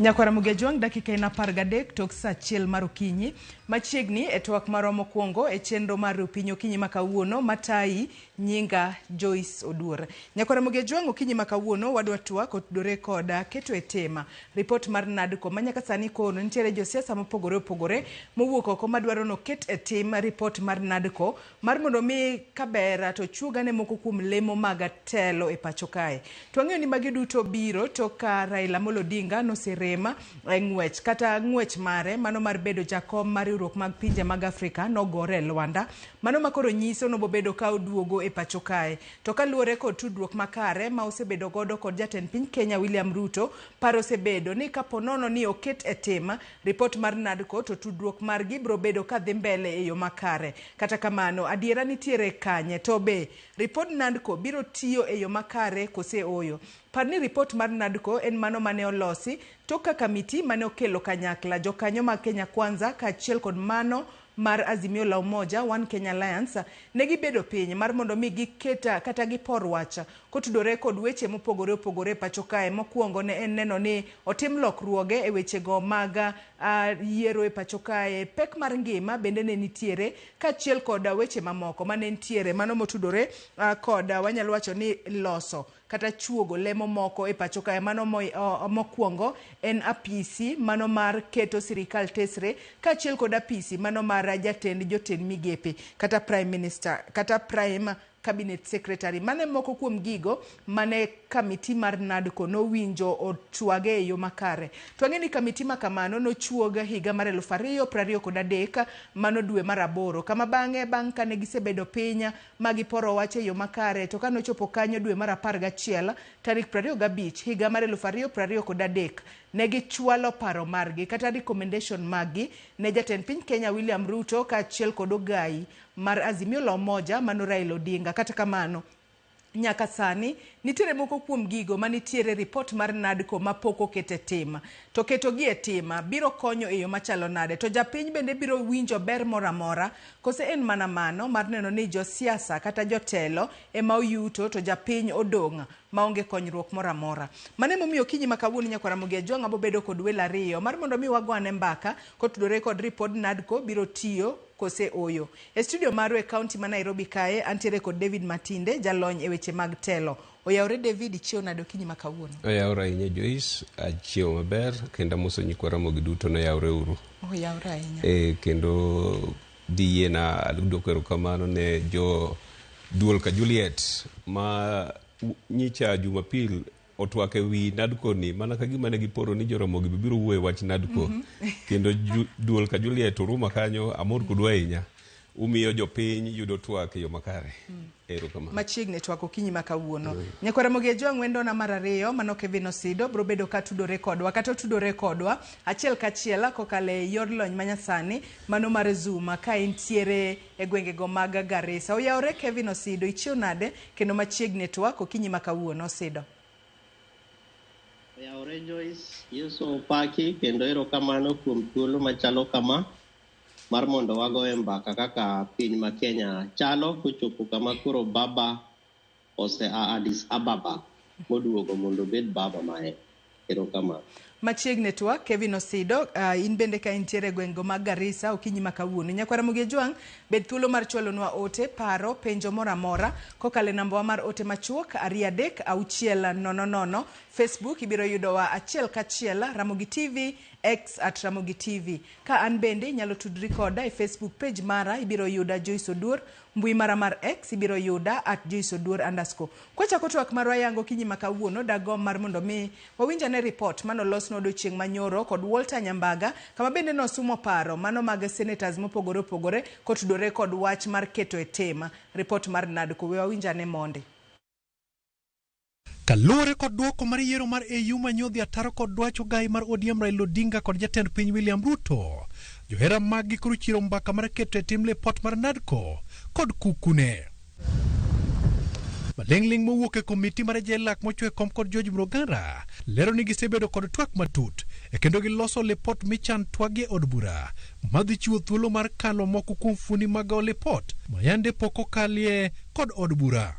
Nyakwara Mugejwang' dakika en 13 tok saa 1 mar okinyi. Machiegni e twak marwa mokwongo e chenro mar Riw Piny Okinyi ma kawuono matayi nyinga Joyce Oduor. Nyakwara Mugejwang' okinyi ma kawuono wadwa twak otudore kod keto e tema ripot mar NADCO ma nyaka sani koro nitiere josiasa mopogore opogore mowuok oko madwaro noket e tim ripot mar NADCO mar mondo mi kaber to chuogane moko kuom lemo mag telo e pacho kae. To wang'eyo ni magi duto biro tok ka Raila Amolo Odinga noserem e ng'wech kata ng'wech mare mano mar bedo jakom mar riwruok mag pinje mag Afrika nogore e lwanda. Mano ma koro nyiso nobobedo ka oduogo e pacho kae. To kaluwore kod tudruok makare ma osebedo godo kod jatend piny Kenya William Ruto, paro osebedo ni kapo nono ni oket e tim ripot mar NADCO to tudruok margi biro bedo ka dhi mbele e yo makare. Kata kamano, adiera nitiere kanye? To be ripod NADCO biro tiyo e yo makare kose ooyo? Par ni ripot mar NADCO en mano mane olosi tok ka kamiti mane okelo kanyakla jokanyo mag Kenya Kwanza kaachiel kod mano mar Azimio la Umoja One Kenya Alliance ne gibedo piny mar mondo mi giket kata gipor wach kotudore kod weche mopogore opogore e pacho kae. Mokwongo ne en neno ni otim lokruoge e wechego mag yiero e pacho kae, pek mar ngima bende ne nitiere kaachiel kod weche mamoko mane nitiere mano motudore kod wanyalo wacho ni loso kata chuogo lemo moko e pacho kae. Mano mokwongo en apisi mano mar keto sirikal tesre kaachiel kod apisi mano mar jatend jotend migepe kata prime minister kata prime cabinet secretary. Mane moko kuom gigo mane kamiti mar NADCO nowinjo otwage e yo makare. To wang'e ni kamiti ma kamano nochuog higa mar 2023 mano dwe mar 8 kama bang'e bang' kane gisebedo piny ma giporo wach e yo makare to kanochopo kanyo dwe mar 11 tarik 25 higa mar 2023 ne gichwalo paro margi kata recommendation maggi ne jatend piny Kenya William Ruto kaachiel kod ogai mar Azimio la Umoja mano Raila Odinga. Kata kamano, nyaka sani nitiere moko kuom gigo manitiere ripot mar NADCO mapok oket e tim. To ketogi e tim biro konyo e yo machalo nade? To japiny bende biro winjo ber moro amora kose en mana mano mar neno ni josiasa kata jotelo ema oyuto to japiny odong' maonge konyruok moro amora. Mano emomiyo okinyi ma kawuono nyakwar Ramogi Ajwang' abo bedo kod welo ariyo mar mondo mi wago ane mbaka kotudore kod ripod NADCO biro tiyo kose oyo. E studio marwa e kaunti ma Nairobi kae antiere kod David Matinde jalony e weche mag telo. Oyawore David, ichiew nade okinyi ma kawuono? Oyawore ahinya Joyce, achiewo maber kendo amoso nyikwa Ramogi duto noyawre uru. Oyawore ahinya. Kendo diyiena aduoko erokamano ne jo duol ka Juliet ma nyicha Jumapil otwak e wi NADCO ni mana ka gima ne giporo ni Joramogi be biro wuoyo e wach NADCO. Kendo duol ka Juliet Oruma kanyo amor kodu ahinya. Umiyo jopiny yudo twak e yo makare. Erokamano. Machiegni twak okinyi ma kawuono. Nyakwar Ramogi Ajwang' wendona mar ariyo mano Kevin Osido biro bedo ka tudore kodwa kata otudore kodwa achiel kachiel kokalo e yor lony manyasani mano mar Zoom ka entiere e gwengego mag Garissa. Oyawore Kevin Osido, ichiew nade kendo machiegni twak okinyi ma kawuono Osido? Oyawore Joyce, Yesu opaki kendo erokamano kuom thuolo machalo kama mar mondo wagoye mbaka kaka piny ma Kenya chalo kochopo kama koro baba ose a Addis Ababa moduogo mondo obed baba mae. Erokamano. Machiegni twak Kevin Osido, in bende ka intiere e gwengego mag Garissa okinyi ma kawuono. Nyakwar Ramogi Ajwang' bed thuolo mar chwalonwa ote, paro, penjo moro amora kokalo e nambawa mar ote machuok 2 3 6 0 0. Facebook ibiro yudowa achiel kachiel Ramogi TV, X at Ramogi TV. Ka an bende inyalo tudri koda e Facebook page mara ibiro yuda Joyce Oduor, mbui mara mar X ibiro yuda at Joyce Oduor underscore. Kwachako twak marwa yango okinyi ma kawuono dagomb mar mondo mi wawinj ane ripot manolosnwa odiochieng' manyoro kod Walter Nyambaga kama bende nosumo paro mano mag senators mopogore opogore kotudore kod wach mar keto e tim ripot mar NADCO. We wawinj ane mondi. Kaluwore kod duoko mar yiero mar AU manyodhi ataro kod dwach ogai mar ODM Raila Odinga kod jatend piny William Ruto, johera maggi koro chiro mbaka mar keto e tim lipot mar NADCO kod kukune. Maling'ling' mowuok e komiti mar JLAC mochwe kom kod George Mrugara lero ni gisebedo kod twak matut e kendo giloso lipot michan twagie od bura madhi chiwo thuolo mar kalo moko kuom fuoni mag lipot mayande pok okalie kod od bura.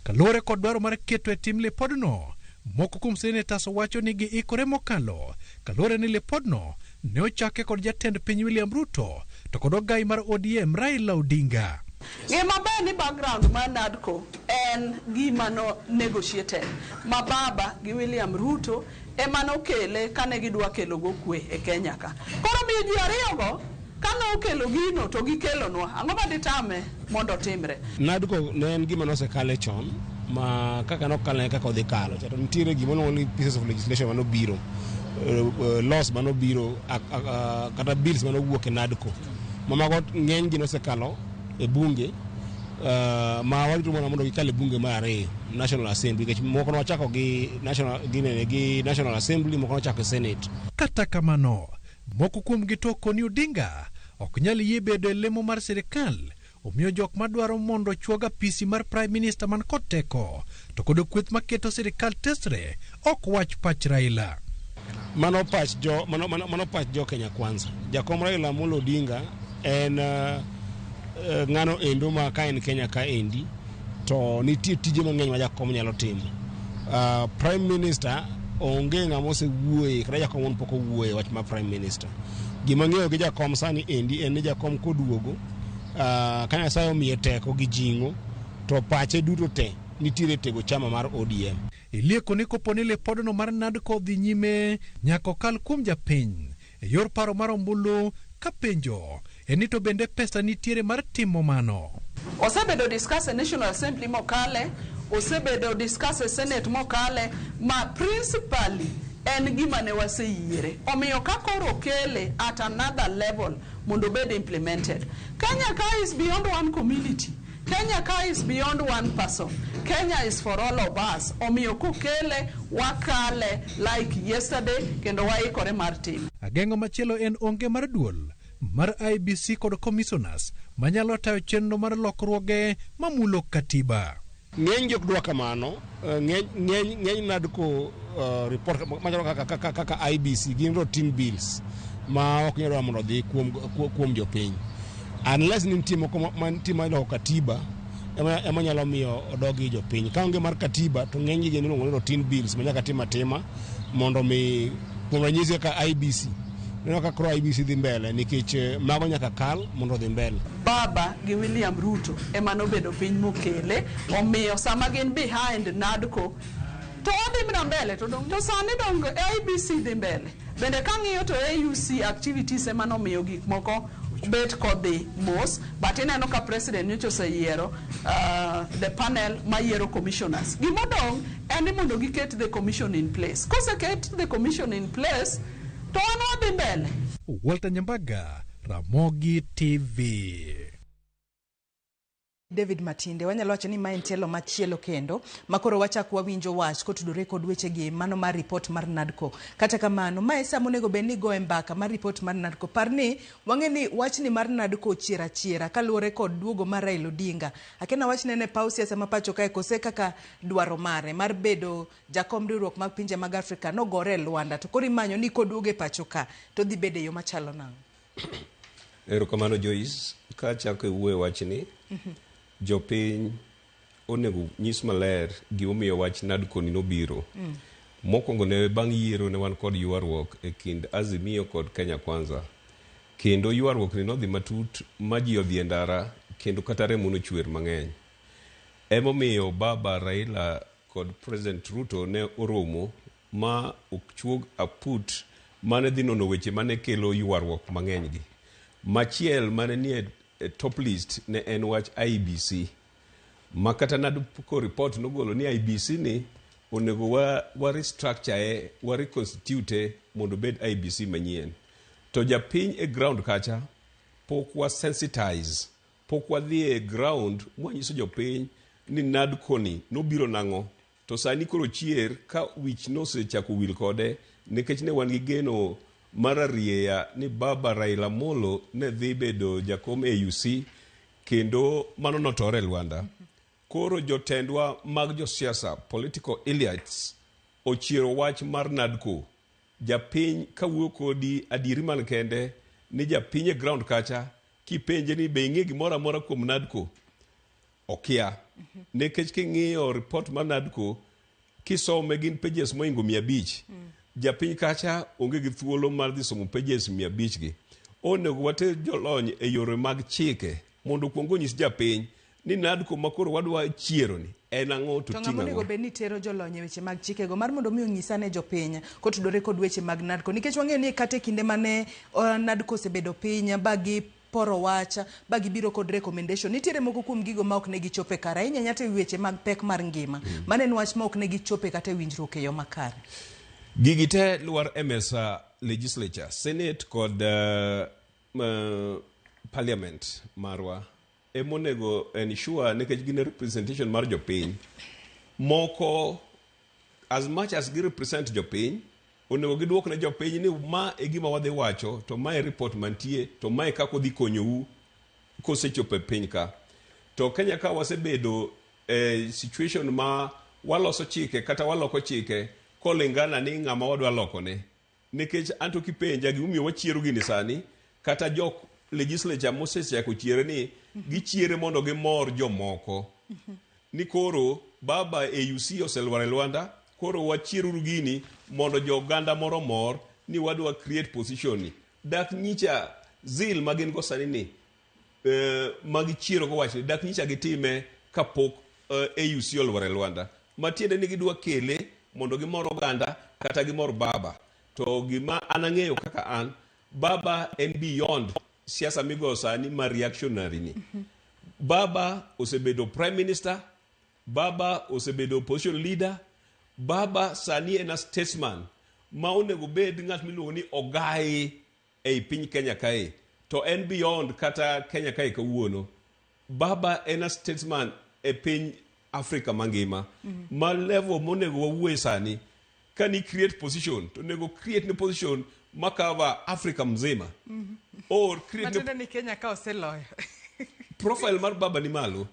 Kaluwore kod dwaro mar keto e tim lipodno, Moko kuom senators wacho ni giikore mokalo kaluwore ni lipodno ne ochake kod jatend piny William Ruto to kod ogai mar ODM Raila Odinga. Gima ber ni background mar NADCO en gima no negotiated ma baba gi William Ruto ema nokele kane gidwa kelo go kwe e Kenya ka. Koro miyo ji ariyogo kane okelo gino to gikelonwa, ang'o ma ditame mondo otimre? NADCO ne en gima nosekale chon ma kaka nokale kaka odhi kalo to nitiere gima iluongo ni pieces of legislation manobiro, laws manobiro, kata bills manowuok e NADCO ma mago ng'eny gi nosekalo e bunge, ma warito mana mondo gikal e bunge mar ariyo, National Assembly, nikech moko nwachako gi national, gi National Assembly, moko nwachako e Senate. Kata kamano, moko kuom gi to koni Odinga ok nyal yie bedo e lemo mar sirikal, omiyo jok madwaro mondo chuog apisi mar Prime Minister man kod teko to kod kweth maketo sirikal tesre ok wach pach Raila. Mano pach jo mano, mano, mano pach jo Kenya Kwanza. Jakom Raila Amolo Odinga en ng'ano endo ma ka en Kenya ka endi to nitie tije mang'eny ma jakom nyalo timo. Prime Minister onge ng'ama osewuoye kata jakom wuon pok owuoye wach mar Prime Minister. Gima ng'eyo gi jakom sani endi en ni jakom koduogo, ka Nyasaye omiye teko gi jing'o to pache duto te nitiere tego chama mar ODM. Ilieko ni kopo ni lipodno mar NADCO dhi nyime nyaka okal kuom japiny e yor paro mar ombulu ka penjo en ni to bende pesa nitiere mar timo mano. Osebedo discuss e National Assembly mokale, osebedo discuss e Senate mokale, ma principally en gima ne waseyiere. Omiyo ka koro okele at another level mondo obed implemented. Kenya ka is beyond one community. Kenya ka is beyond one person. Kenya is for all of us. Omiyo kokele, wakale like yesterday, kendo waikore mar timo. Ageng'o machielo en onge mar duol mar IEBC kod commissioners manyalo tayo chenro mar lokruoge mamulo katiba. Ng'eny ji ok dwa kamano, ng'eny NADCO report machalo kaka IEBC gin routine bills ma ok nyal dwa mondo odhi kuom jopiny. Unless ni nitie moko mantie ma iloko katiba ema nyalo miyo odogi jopiny. Ka onge mar katiba to ng'eny gi gin iluongo ni routine bills ma nyaka tim atima mondo mi, kuom ranyisi kaka IEBC. Ineno ka koro IEBC dhi mbele nikech mago nyaka kal mondo odhi mbele. Baba gi William Ruto ema nobedo piny mokele, omiyo sama gin behind NADCO to wadhi mana mbele to dong to sani dong IEBC dhi mbele. Bende kang'iyo to AUC activities ema nomiyo gik moko bet kodhi mos, but ineno ka president nyocha oseyiero the panel mayiero commissioners. Gimodong' en ni mondo giket the commission in place. Koseket the commission in place to wan wadhi mbele. Walter Nyambaga, Ramogi TV. David Matinde, wanyalo wacho ni ma en tielo machielo kendo makoro wachak wawinjo wach kotudore kod wechegi mano mar report mar NADCO. Kata kamano, ma e sama onego bed ni goye mbaka mar report mar NADCO. Par ni wang'e ni wachni mar NADCO ochier achiera kaluwore kod duogo mar Raila Odinga. Akena wach nene paw siasa ma pacho kae kose kaka dwaro mare mar bedo jakom riwruok mag pinje mag Afrika nogore e lwanda to koro imanyo ni koduogo e pacho ka to dhi bedo e yo machalo nang'o? Erokamano Joyce, kachako e wuoyo wachni, jopiny onego nyis maler gimomiyo wach NADCO ni nobiro. Mokwongo ne bang' yiero ne wan kod ywaruok e kind Azimio kod Kenya Kwanza. Kendo ywaruok ni nodhi matut ma ji odhi e ndara kendo kata remo nochwer mang'eny. Emomiyo baba Raila kod President Ruto ne oromo ma ochuog aput mane dhi nono weche mane kelo ywaruok mang'eny gi. Machiel mane nie e top list ne en wach IEBC. Ma kata NADCO report nogolo ni IEBC ni onego wa restructure e, wa reconstitute mondo obed IEBC manyien. To japiny e ground kacha pok wa sensitize, pok wadhi e ground mwanyiso jopiny ni NADCO ni nobiro nang'o. To sani koro chier ka wich nosechako wil kode nikech ne wan gi geno mar arieya ni baba Raila Amolo ne dhi bedo jakom AUC kendo mano notore e lwanda. Koro jotendwa mag josiasa, political elites, ochiero wach mar NADCO. Japiny kawuoyo kodi adieri man kende ni japiny e ground kacha kipenje ni be ing'e gimoro amora kuom NADCO, okia. Nikech king'iyo report mar NADCO, Kisome gin pages moingo 500. Japiny kacha onge gi thuolo mar dhi somo pages 500 gi. Onego water jolony e yore mag chike mondo okuong onyis japiny ni NADCO ma koro wadwa chiero ni en ang'o to To ng'ama ting'o onego ang'o. bed ni tero jolony e weche mag chikego mar mondo mi onyis ane jopiny kotudore kod weche mag NADCO nikech wang'eyo ni kata e kinde mane NADCO osebedo piny ba giporo wach ba gibiro kod recommendation nitiere moko kuom gigo ma ok ne gichope kare ahinya ahinya to e weche mag pek mar ngima. Mano en wach ma ok ne gichope kata e winjruok e yo makare. Gigi te lwar e mesa legislature, senate kod parliament marwa emonego ensure nikech gin e representation mar jopiny. Moko as much as gi represent jopiny, onego giduok ne jopiny ni ma e gima wadhi wacho to ma e report mantie to ma e kaka odhi konyou kosechopo e piny ka. To Kenya ka wasebedo e situation ma waloso chike kata waloko chike kolingana ni ng'ama wadwa lokone. Nikech anto kipenja gimomiyo wachiero gini sani, kata jok legislature mosechako chiere ni gichiere mondo gimor jomoko. Ni koro baba AUC oselwar e lwanda, koro wachieruru gini mondo jo oganda moro mor ni wadwa create position ni. Dak nyicha zeal ma gin go sani ni ma gichiero go wachni, dak nyicha gitime kapok AUC olwar e lwanda. Matiende ni gidwa kele mondo gimor oganda kata gimor baba. To gima an ang'eyo kaka an, baba en beyond siasa migoyo sani ma reactionary ni. Baba osebedo prime minister, baba osebedo opposition leader, baba sani en a statesman ma onego bed ng'at miluongo ni ogai ei piny Kenya kae. To en beyond kata Kenya kae kawuono. Baba en a statesman e piny Afrika mangima. Ma level monego wawuoye sani, ka ni create position, to onego create ni position ma cover Afrika mzima. Or create Matiende ni Kenya ka oseloyo. profile mar baba ni malo.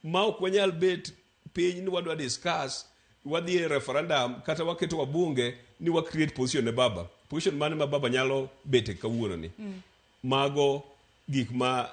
Ma ok wanyal bet piny ni wadwa discuss, wadhi e referendum kata waketo wabunge ni wa create position ne baba. Position mane ma baba nyalo bete kawuono ni. Mago gik ma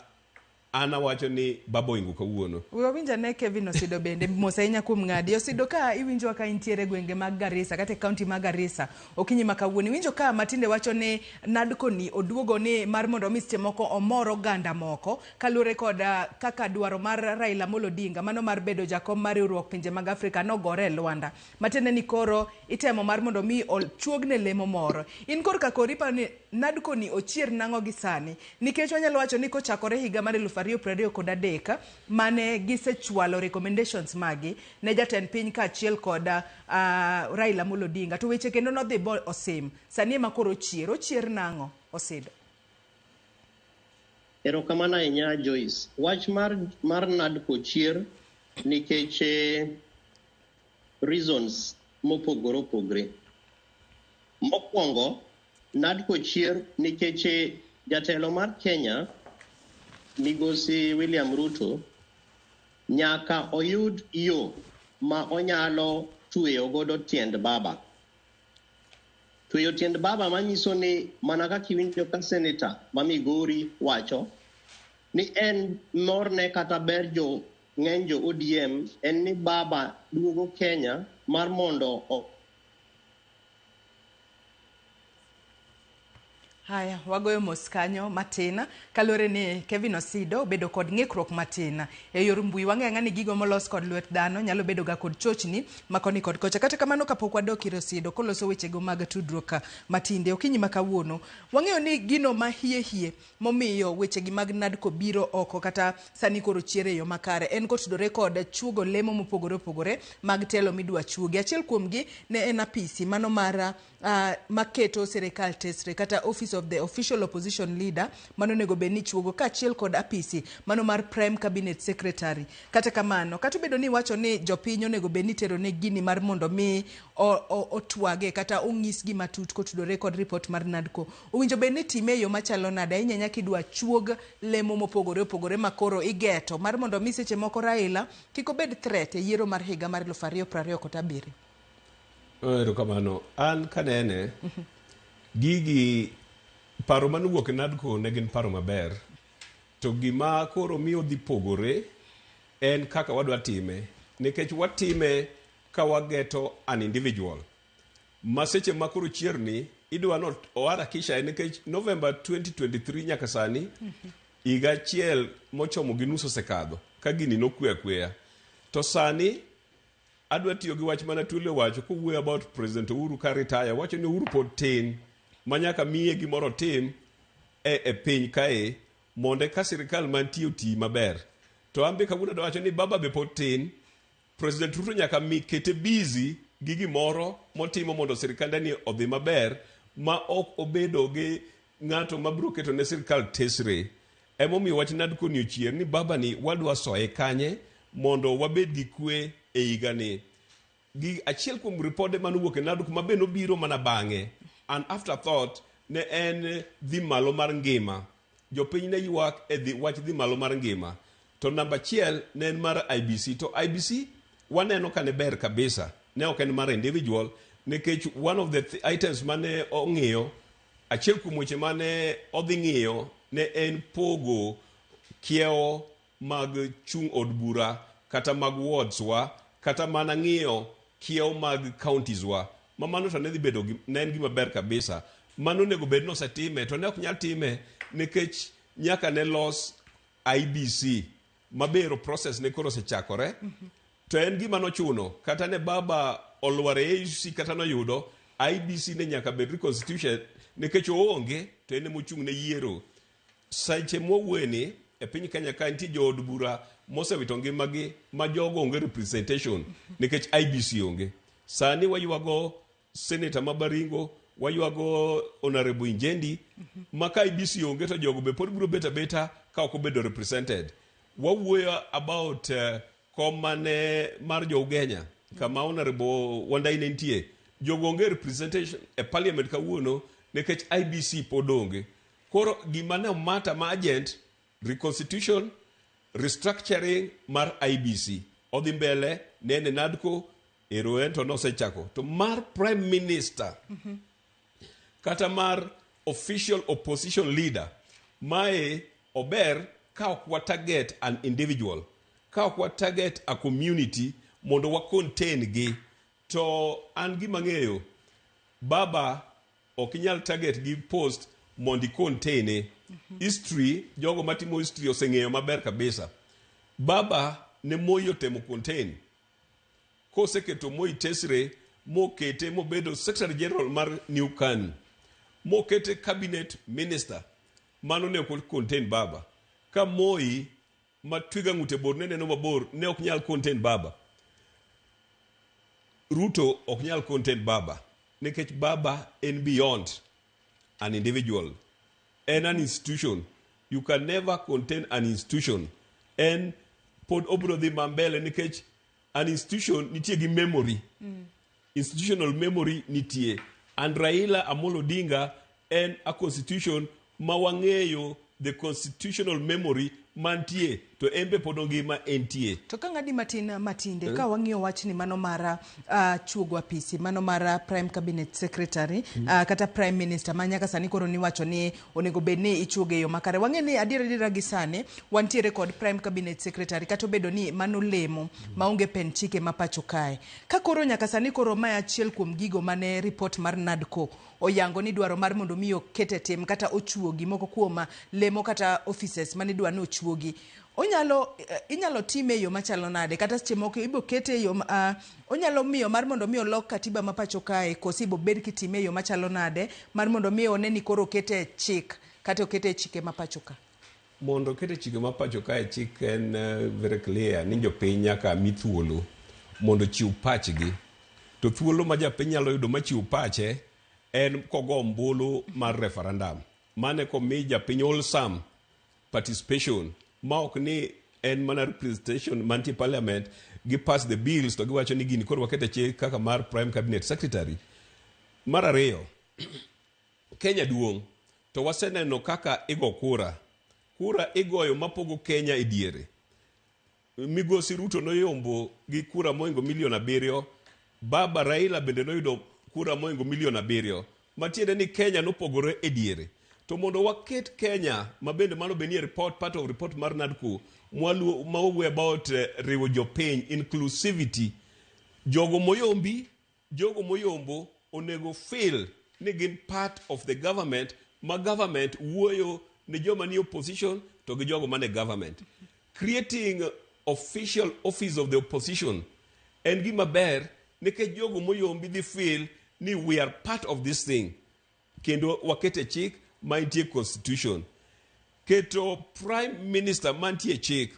an awacho ni baba oingo kawuono. We wawinj ane Kevin Osido bende mos ahinya kuom ng'adi. Osido ka iwinjowa ka intiere gwenge mag Garissa kata e kaunti mag Garissa okinyi ma kawuono. Iwinjo ka Matinde wacho ni NADCO ni oduogo ni mar mondo mi seche moko omor oganda moko kaluwore kod kaka dwaro mar Raila Amolo Odinga mano mar bedo jakom mar riwruok pinje mag Afrika nogore e lwanda. Matiende ni koro itemo mar mondo mi ochuogne lemo moro. In korka kori iparo ni NADCO ni ochier nang'o gi sani? Nikech wanyalo wacho ni kochakore higa mar 2023 mane gisechwalo recommendations magi ne jatend piny kaachiel kod Raila Amolo Odinga to weche kendo nodhi bo osim. Sani ema koro ochier. Ochier nang'o Osido? Erokamano ahinya Joyce. Wach mar NADCO chier nikech reasons mopogore opogore. Mokwongo, NADCO chier nikech jatelo mar Kenya Migosi William Ruto nyaka oyud yo ma onyalo tweyo godo tiend baba. Tweyo tiend baba manyiso ni mana kaka iwinjo ka seneta ma Migori wacho ni en morne kata ber jo ng'eny jo ODM en ni baba duogo Kenya mar mondo Haya, wagoyo mos kanyo matin kaluwore ni Kevin Osido obedo kod ng'ikruok matin e yor mbui. Wang'eyo ang'eya ni gigo molos kod lwet dhano nyalo bedo ga kod chochni ma koni kod kocha. Kata kamano kapok wadok ir Osido koloso wechego mag tudruok matinde okinyi ma kawuono, wang'eyo ni gino ma hie hie momiyo wechegi mag NADCO biro oko kata sani koro chier e yo makare en kotudore kod chuogo lemo mopogore opogore mag telo midwa chuogi. Achiel kuomgi ne en apisi mano mar maketo sirikal tesre kata Office of the Official Opposition Leader mano onego bed ni chuogo kaachiel kod apisi mano mar Prime Cabinet Secretary. Kata kamano, kata obedo ni iwacho ni jopiny onego bed ni tero ne gini mar mondo mi otwage kata onyisgi matut kotudore kod report mar NADCO, owinjo bed ni time e yo machalo nade ahinya ahinya kidwa chuog lemo mopogore opogore ma koro igeto mar mondo mi seche moko Raila kik obed threat e yiero mar higa mar 2027. Erokamano. An kanene, gigi paro manowuok e NADCO ne gin paro maber. To gima koro miyo dhi pogore en kaka wadwa time. Nikech watime ka wageto an individual ma seche ma koro chierni idwa ni oharakisha nikech November 2023 nyaka sani higa achiel mochomo gi nus osekadho ka gini nokwe akweya. To sani adwa tiyo gi wach mana Atwoli owacho kowuoyo about President Uhuru ka retire, wacho ni Uhuru pod tin ma nyaka miye gimoro otim e piny kae mondo eka sirikal mantie oti maber. To an be kawuono adwa wacho ni baba be pod tin, President Ruto nyaka mi kete busy gi gimoro motimo mondo sirikande ni odhi maber ma ok obedo gi ng'ato mabiro keto ne sirikal tesre. Emomiyo wach NADCO ni ochier ni baba ni wadwa soye kanye mondo wabed gi kwe e higa ni. Gi achiel kuom ripode manowuok e NADCO ma be nobiro mana bang'e an afterthought ne en dhi malo mar ngima. Jopiny ne ywak e dhi, wach dhi malo mar ngima. To namba achiel ne en mar IBC. To IBC waneno ka ne ber kabisa. Ne ok en mar individual nikech one of the items mane ong'iyo, achiel kuom weche mane odhi ng'iyo ne en pogo kiewo mag chung' od bura kata mag wards wa kata mana ng'iyo kiewo mag counties wa ma mano to ne dhi bedo ne en gima ber kabisa. Mano onego bed ni osetime to ne ok nyal time nikech nyaka ne los IBC mabero process ne koro osechakore. To en gima nochuno kata ne baba olwar e AUC kata noyudo IBC ne nyaka bed reconstitution nikech oonge to en emochung' ne yiero. Seche mwawuoyeni e piny Kenya ka nitie jood bura mosewito ngimagi ma jogo onge representation nikech IBC onge. Sani waywago Senator ma Baringo, waywago Honorable Injendi ma ka IBC onge to jogo be pod biro bet abeta ka ok obedo represented. Wawuoyo about kom mane mar jo Ugenya kama Honorable Wandayi ne nitie. Jogo onge representation e parliament kawuono nikech IBC pod onge. Koro gima ne mata ma urgent reconstitution, restructuring mar IBC odhi mbele nene NADCO ero en to nosechako to mar prime minister kata mar official opposition leader mae ober ka ok wa target an individual, ka ok wa target a community mondo wa contain gi. To an gima ng'eyo baba ok inyal target gi post mondo i contain. History, jogo matimo history oseng'eyo maber kabisa baba ne Moi otemo contain koseketo Moi tesre mokete mobedo secretary general mar New KANU mokete cabinet minister. Mano ne ok contain baba. Ka Moi ma twiga ng'ute bor ne neno mabor ne ok nyal contain baba. Ruto ok nyal contain baba nikech baba en beyond an individual, en an institution. You can never contain an institution. En pod obiro dhi mambele nikech an institution nitie gi memory, institutional memory nitie. And Raila Amolo Odinga en a constitution ma wang'eyo the constitutional memory mantie to en be pod ongima entie. To ka ng'adi matin matinde ka wang'iyo wachni mano mar chuogo apisi mano mar prime cabinet secretary kata prime minister ma nyaka sani koro niwacho ni onego bed ni ichuogo e yo makare. Wang'e ni adier adiera gi sani wantiere kod prime cabinet secretary kata obedo ni mano lemo maonge pen chike ma pacho kae. Ka koro nyaka sani koro mae achiel kuom gigo mane report mar NADCO oyango ni dwaro mar mondo mi oket e tim kata ochuogi moko kuom lemo kata offices mane idwa ni ochuogi. Onyalo inyalo time e yo machalo nade kata seche moko ibo kete e yo onyalo miyo mar mondo mi olok katiba ma pacho kae koso ibo bed kitime e yo machalo nade mar mondo mi one ni koro okete e chik kata okete e chike ma pacho ka. Mondo okete chike ma pacho kae chik en very clear ni jopiny nyaka mi thuolo mondo ochiw pachgi. To thuolo ma japiny nyalo yudo machiw pache en kogo ombulu mar referendum. Mane komi japiny wholesome participation ma ok ni en mana representation mantie parliament gi pass the bills to giwacho ni gini koro wakete chik kaka mar prime cabinet secretary. Mar ariyo, Kenya duong' to waseneno kaka igo kura. Kura igoyo mapogo Kenya e diere. Migosi Ruto noyombo gi kura moingo milion 7, baba Raila bende noyudo kura moingo milion 7. Matiende ni Kenya nopogore e diere. To mondo waket Kenya ma bende mano be nie report, part of report mar NADCO ma wawuoyo about riwo jopiny, inclusivity. Jogo moyombi, jogo moyombo onego feel ni gin part of the government, ma government wuoyo ne joma ni opposition to gi jogo mane government. Creating official office of the opposition en gima ber nikech jogo moyombi dhi feel ni we are part of this thing, kendo wakete chik ma nitie constitution. Keto prime minister mantie chik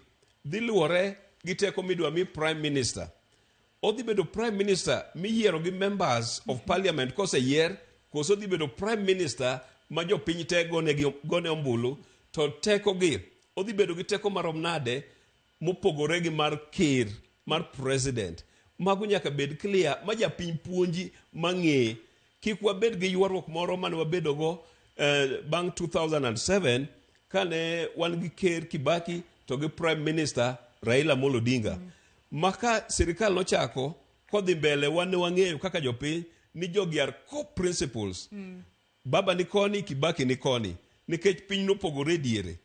dhi luwore gi teko midwa mi prime minister. Odhi bedo prime minister miyiero gi members of parliament koseyier, koso odhi bedo prime minister ma jopiny te gone ombulu? To teko gi odhi bedo gi teko marom nade mopogore gi mar ker mar president? Mago nyaka bed clear ma japiny puonji mang'e, kik wabed gi ywaruok moro mane wabedogo bang' 2007 kane wan gi ker Kibaki to gi prime minister Raila Amolo Odinga. Maka sirikal nochako kodhi mbele, wan ne wang'eyo kaka jopiny ni jogi are co-principals. Baba ni koni, Kibaki ni koni, nikech piny nopogore e diere.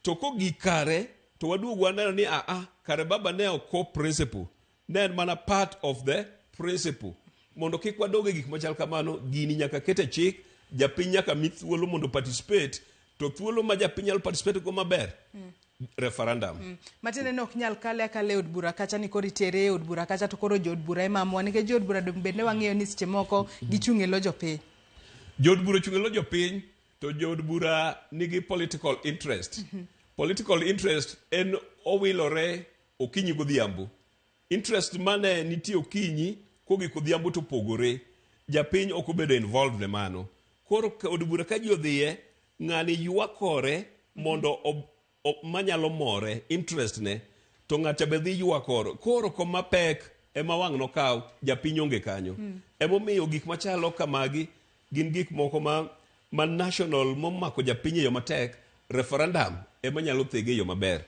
To kogik kare to waduogo waneno ni aa, kare baba ne ok co-principal, ne en mana part of the principle. Mondo kik wadog e gik machal kamano, gini nyaka ket e chik, japiny nyaka mi thuolo mondo participate, to thuolo ma japiny nyalo participate go maber, referendum. Matiende ni ok nyal kale akala e od bura kacha ni koro itere e od bura kacha to koro jood bura ema amua, nikech jood bura bende wang'eyo ni seche moko gichung' e lo jopiny. Jood bura ochung' e lo jopiny, to jood bura nigi political interest. Political interest en owilore okinyi godhiambo. Interest mane nitie okinyi kogik odhiambo to pogore. Japiny ok obedo involved ne mano. Koro od bura ka ji odhiye, ng'ani ywakore mondo manyalo more interest ne, to ng'acha be dhi ywakore. Koro koma pek ema wang' nokaw, japiny onge kanyo. Emomiyo gik machalo kamagi gin gik moko ma national momako japiny e yo matek, referendum ema nyalo thege e yo maber.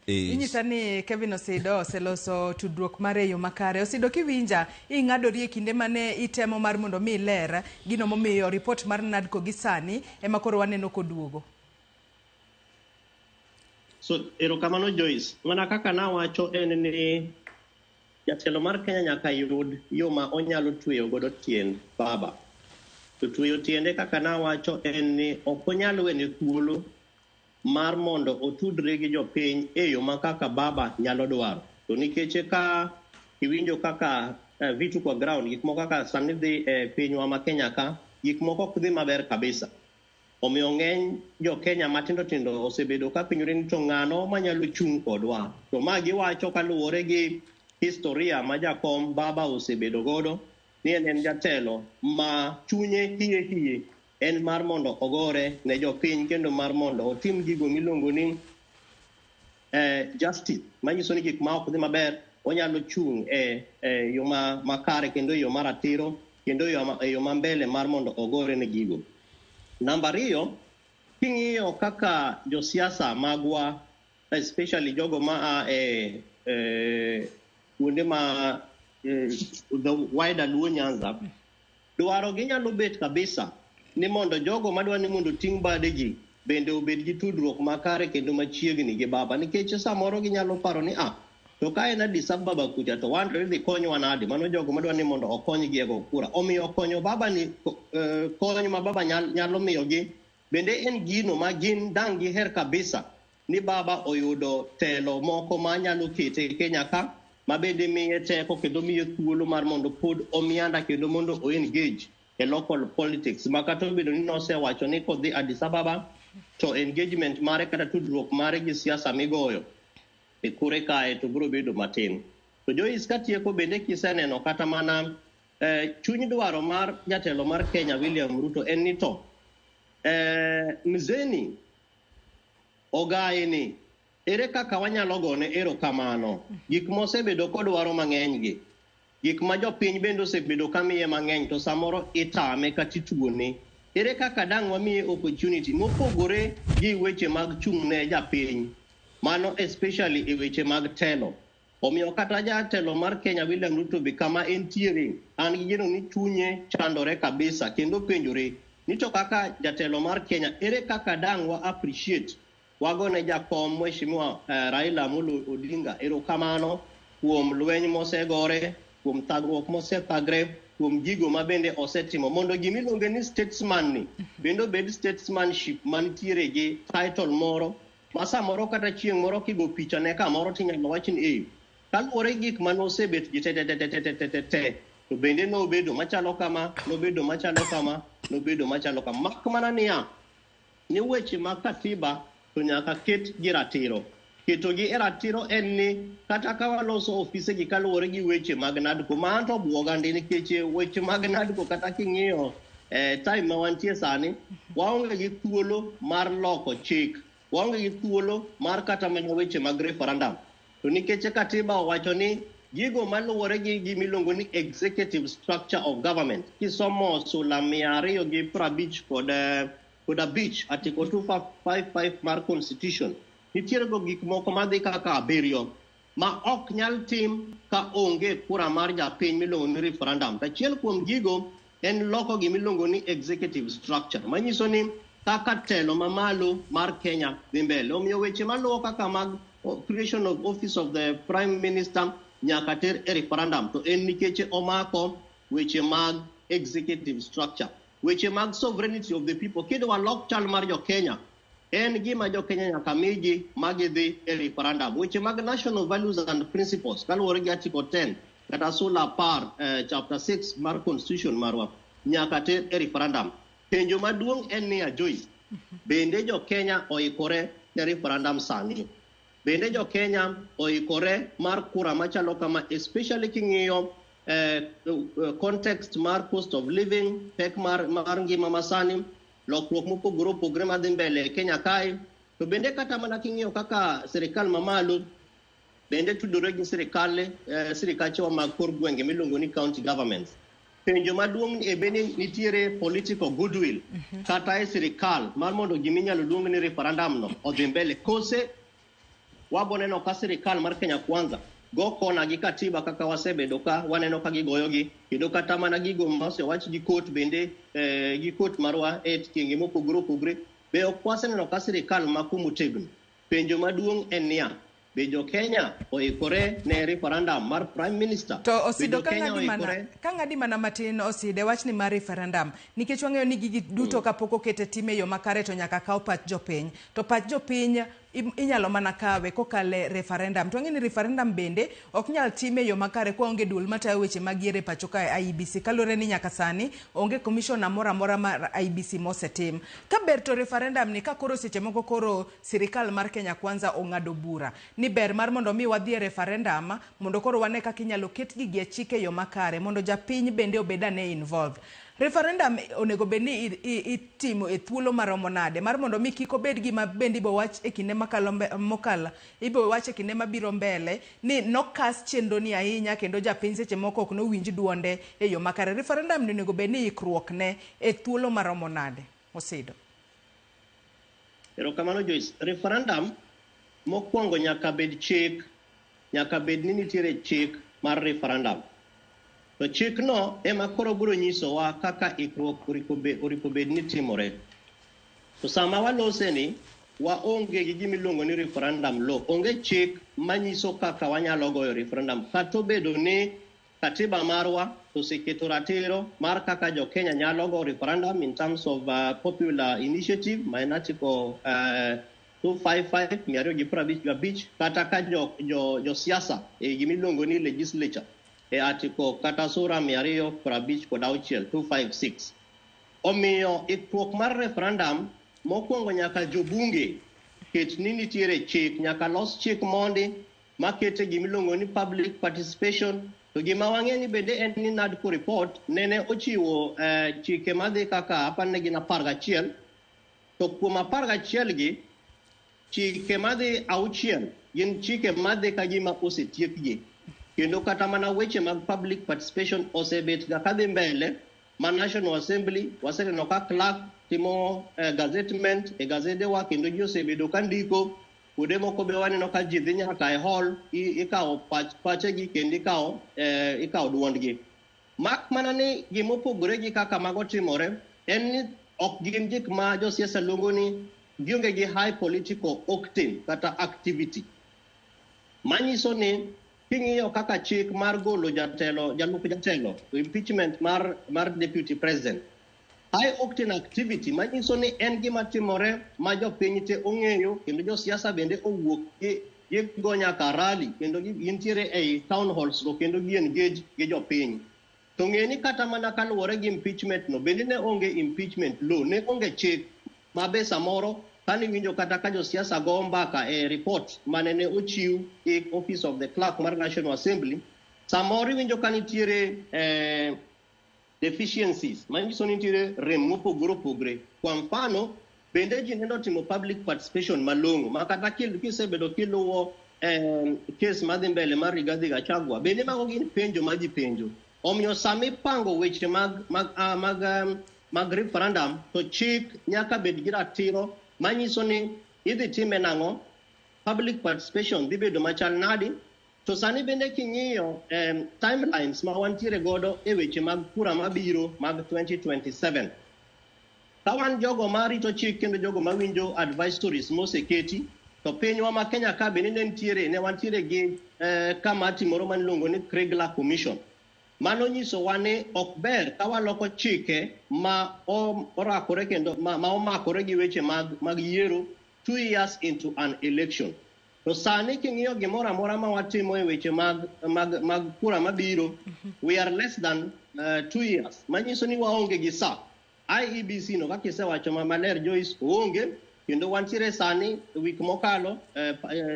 Inyisa ni Kevin Osido oseloso tudruok mare e yo makare. Osido, kiwinja, ing'adori e kinde mane itemo mar mondo mi iler gino momiyo ripot mar NADCO gi sani ema koro waneno koduogo. So, erokamano Joyce. Mana kaka nawacho en ni jatelo mar Kenya nyaka yud yo ma onyalo tweyo godo tiend baba. To tweyo tiende kaka nawacho en ni ok onyal wene thuolo mar mondo otudre gi jopiny e yo ma kaka baba nyalo dwaro. To nikech ka iwinjo kaka vitu kwa ground, gik moko kaka sani dhi e pinywa ma Kenya ka, gik moko ok dhi maber kabisa. Omiyo ng'eny jo Kenya matindo tindo osebedo ka penjore ni to ng'ano manyalo chung' kodwa. To ma giwacho kaluwore gi historia ma jakom baba osebedo godo ni en jatelo ma chunye hie hie en mar mondo ogore ne jopiny kendo mar mondo otim gigo miluongo ni justice, manyiso ni gik ma ok dhi maber onyalo chung' e yo makare kendo e yo maratiro kendo e yo ma mbele mar mondo ogore ne gigo. Namba ariyo, king'iyo kaka josiasa magwa, especially jogo ma a e kuonde ma the wider Luo Nyanza, dwaro gi nyalo bet kabisa ni mondo jogo madwa ni mondo ting' badegi bende obed gi tudruok makare kendo machiegni gi baba, nikech samoro ginyalo paro ni to ka en Addis Ababa kucha to wan to idhi konywa nade? Mano jogo madwa ni mondo okonygi e go kura. Omiyo konyo baba ni kony ma baba nyalo miyogi bende en gino ma gin dang' giher kabisa ni baba oyudo telo moko ma nyalo kete Kenya ka, ma bende miye teko kendo miye thuolo mar mondo pod omianda kendo mondo o engage e local politics, ma kata obedo ni nosewacho ni kodhi Addis Ababa to engagement mare kata tudruok mare gi siasa migoyo e kore kae to biro bedo matin. To Joyce, katieko bende kiseneno kata mana chuny dwaro mar jatelo mar Kenya William Ruto en ni to mzeni ogaye ere kaka wanyalo gone erokamano gik mosebedo kodwaro mang'eny gi, gik ma jopiny bende osebedo ka miye mang'eny to samoro itame kata ituone. Ere kaka dang' wamiye opportunity mopogore gi weche mag chung' ne japiny, mano especially e weche mag telo. Omiyo kata jatelo mar Kenya William Ruto be kama entiere, an gi geno ni chunye chandore kabisa kendo penjore ni to kaka jatelo mar Kenya ere kaka dang' wa appreciate wagone jakom Mheshimiwa Raila Amolo Odinga erokamano kuom lweny mosegore. kuom thagruok mosethagre, kuom gigo ma bende osetimo, mondo gimiluonge ni statesman ni bende obed statesmanship mantiere gi title moro ma samoro kata chieng' moro kigo picha ne kamoro tinyalo wach ni eh, kaluwore gi gik mane osebet gi te te te te te te te te to bende nobedo machalo kama, nobedo machalo kama, nobedo machalo kama. Mak mana niya, ni weche mag katiba to nyaka ket gi ratiro. Keto gi e ratiro en ni kata ka waloso ofise gi kaluwore gi weche mag NADCO, ma an to buoga ndi nikech weche mag NADCO kata king'iyo time ma wantie sani, waonge gi thuolo mar loko chik, waonge gi thuolo mar kata mana weche mag referendum. To nikech katiba owacho ni gigo maluwore gi gimiluongo ni executive structure of government, kisomo sula 255, article 255 mar constitution, nitiere go gik moko madhi kaka abiriyo ma ok nyal tim ka onge kura mar japiny miluongo ni referendum. To achiel kuom gigo en loko gimiluongo ni executive structure, manyiso ni kaka telo mamalo mar Kenya dhi mbele. Omiyo weche maluwo kaka mag creation of office of the prime minister nyaka ter e referendum, to en nikech omako weche mag executive structure. Weche mag sovereignty of the people, kidwa lok chal mar jo Kenya, en gima jo Kenya nyaka migi ma gidhi e referendum. Weche mag national values and principles kaluwore gi article 10 kata sula 10, chapter 6 mar constitution marwa nyaka ter e referendum. Penjo maduong' en niya, Joyce, bende jo Kenya oikore ne referendum sani? Bende jo Kenya oikore mar kura machalo kama, especially king'iyo context mar cost of living, pek mar ngima masani, lokruok mopogore opogore madhi mbele e Kenya kae, to bende kata mana king'iyo kaka sirikal mamalo bende tudore gi sirikal, sirikachewa mag kor gwenge miluongo ni county governments. Penjo maduong' e bende nitiere political goodwill kata e sirikal mar mondo giminyalo luong ni referendum no odhi mbele, kose wabo neno ka sirikal mar Kenya Kwanza go kona gi katiba kaka wasebedo ka waneno ka gigoyogi, kendo kata mana gigo ma osewach gi court bende, gi court marwa e tienge mopogore opogore be ok waseneno ka sirikal mako motegno. Penjo maduong' en niya, be jo Kenya oikore ne referendum mar prime minister? To Osido, Be jo Kenya oikore? Ka ng'adi mana matin, Oside, wachni mar referendum, nikech wang'eyo ni gigi duto kapok okete tim e yo makare to nyaka kaw pach jopiny, to pach jopiny inyalo mana kawe kokalo e referendum, to wang'eyo ni referendum bende ok nyal tim e yo makare ka onge duol matayo weche mag yiero e pacho kae, IEBC, kaluwore ni nyaka sani onge commissioner moro amora mar IEBC mosetim. Ka ber to referendum ni ka koro seche moko koro sirikal mar Kenya Kwanza ong'ado bura ni ber mar mondo mi wadhi e referendum mondo koro wane kaka inyalo ket gigi e chik e yo makare mondo japiny bende obed ane involved. Referendum onego bed ni itimo e thuolo maromo nade mar mondo mi kik obed gima bende ibo wach e kinde makalo mokalo, ibo wach e kinde mabiro mbele ni nokas chenro ni ahinya kendo japiny seche moko ok nowinj duonde e yo makare? Referendum ni onego bed ni ikruok ne e thuolo maromo nade, Osido? Erokamano, Joyce. Referendum mokwongo nyaka bed chik, nyaka bed ni nitiere chik mar referendum. To chikno ema koro biro nyisowa kaka ikruok oripo bed ni timore. To sama walose ni, waonge gi gimiluongo ni referendum law. Onge chik manyiso kaka wanyalo goyo referendum. Kata obedo ni katiba marwa oseketo ratiro mar kaka jo Kenya nyalo go referendum in terms of popular initiative, ma en article 255, 255, kata ka jo siasa e gimiluongo ni legislature e article kata sura 256, 256. Omiyo ikruok mar referendum mokwongo nyaka jobunge ket ni nitiere chik, nyaka los chik mondi makete gimiluongo ni public participation. To gima wang'e ni bende en ni NADCO report nene ochiwo chike madhi kaka apar ne gin 11, to kuom 11 gi, chike madhi 6 gin chike madhi ka gima osetiekgi, kendo kata mana weche mag public participation osebet ga kadhi mbele ma National Assembly waseneno ka clerk timo gazettement e gazedewa, kendo ji osebedo ka ndiko kuonde moko be waneno ka ji dhi nyaka e hall, ikawo pachegi kendo ikawo duondgi. Mak mana ni gimopogore gi kaka mago timore en ni ok gin gik ma josiasa luongo ni gionge gi high political octane kata activity, manyiso ni King'iyo kaka chik mar golo jatelo, jalup jatelo, impeachment mar deputy president, high octane activity manyiso ni en gima timore ma jopiny te ong'eyo kendo josiasa bende owuok gi gigo nyaka rally kendo gintiere ei town halls go kendo gi engage gi jopiny. To ng'e ni kata mana kaluwore gi impeachment no bende ne onge impeachment law, ne onge chik ma be samoro kaniwinjo kata ka josiasa go mbaka e report mane ne ochiw e office of the clerk mar National Assembly, samoro iwinjo ka nitiere deficiencies manyiso ni nitiere rem mopogore opogore. Kwa mfano, bende ji nendo timo public participation malong'o ma kata kisebedo kiluwo case madhi mbele mar Rigathi Gachagua, bende mago gin penjo ma ji penjo. Omiyo sama ipango weche mag referendum to chik nyaka bed gi ratiro manyiso ni idhi time nang'o, public participation dhi bedo machal nadi. To sani bende king'iyo timelines ma wantiere godo e weche mag kura mabiro mag 2027, ka wan jogo marito chik kendo jogo mawinjo advisories moseketi, to pinywa ma Kenya ka bende ne wantiere gi kamati moro maniluongo ni Kriegler Commission. Mano nyisowa ni ok ber ka waloko chike ma orakore kendo ma omakore gi weche mag yiero 2 years into an election. To sani king'iyo gimoro amora ma watimo e weche mag kura mabiro, we are less than 2 years. Manyiso ni waonge gi sa. IEBC no kaka isewacho maler Joyce, oonge kendo wantiere sani wik mokalo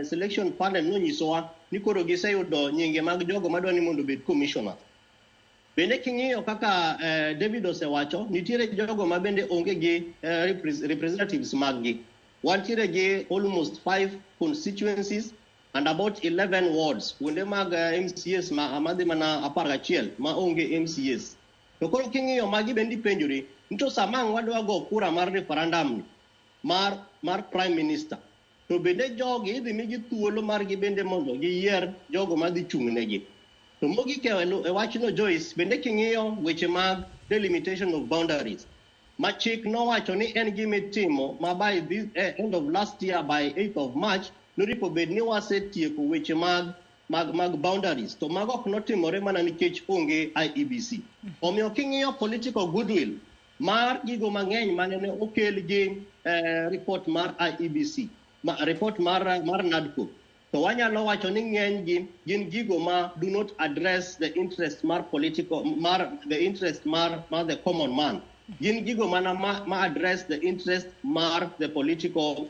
selection panel nonyisowa ni koro giseyudo nyinge mag jogo madwa ni mondo obed commissioner. Bende king'iyo kaka David osewacho, nitiere jogo ma bende onge gi representatives mag-gi. Wantiere gi almost 5 constituencies and about 11 wards, kuonde mag MCAs ma madhi mana 11 ma onge MCAs. To koro king'iyo magi bende ipenjori ni to sama ang' wadwa go kura mar referendum ni mar prime minister, to bende jogi idhi migi thuolo margi bende mondo giyier jogo madhi chung' negi. To mogik e wachno Joyce, bende king'iyo weche mag delimitation of boundaries, ma chik nowacho ni en gima itimo ma by this end of last year by 8th of March noripo bed ni wasetieko weche mag boundaries, to mago ok notimore mana nikech onge IEBC. Omiyo king'iyo political goodwill mar gigo mang'eny mane ne okel gi report mar IEBC, report mar NADCO, to wanyalo wacho ni ng'enygi gin gigo ma do not address the interest mar political, mar the interest mar the common man. Gin gigo mana ma address the interest mar the political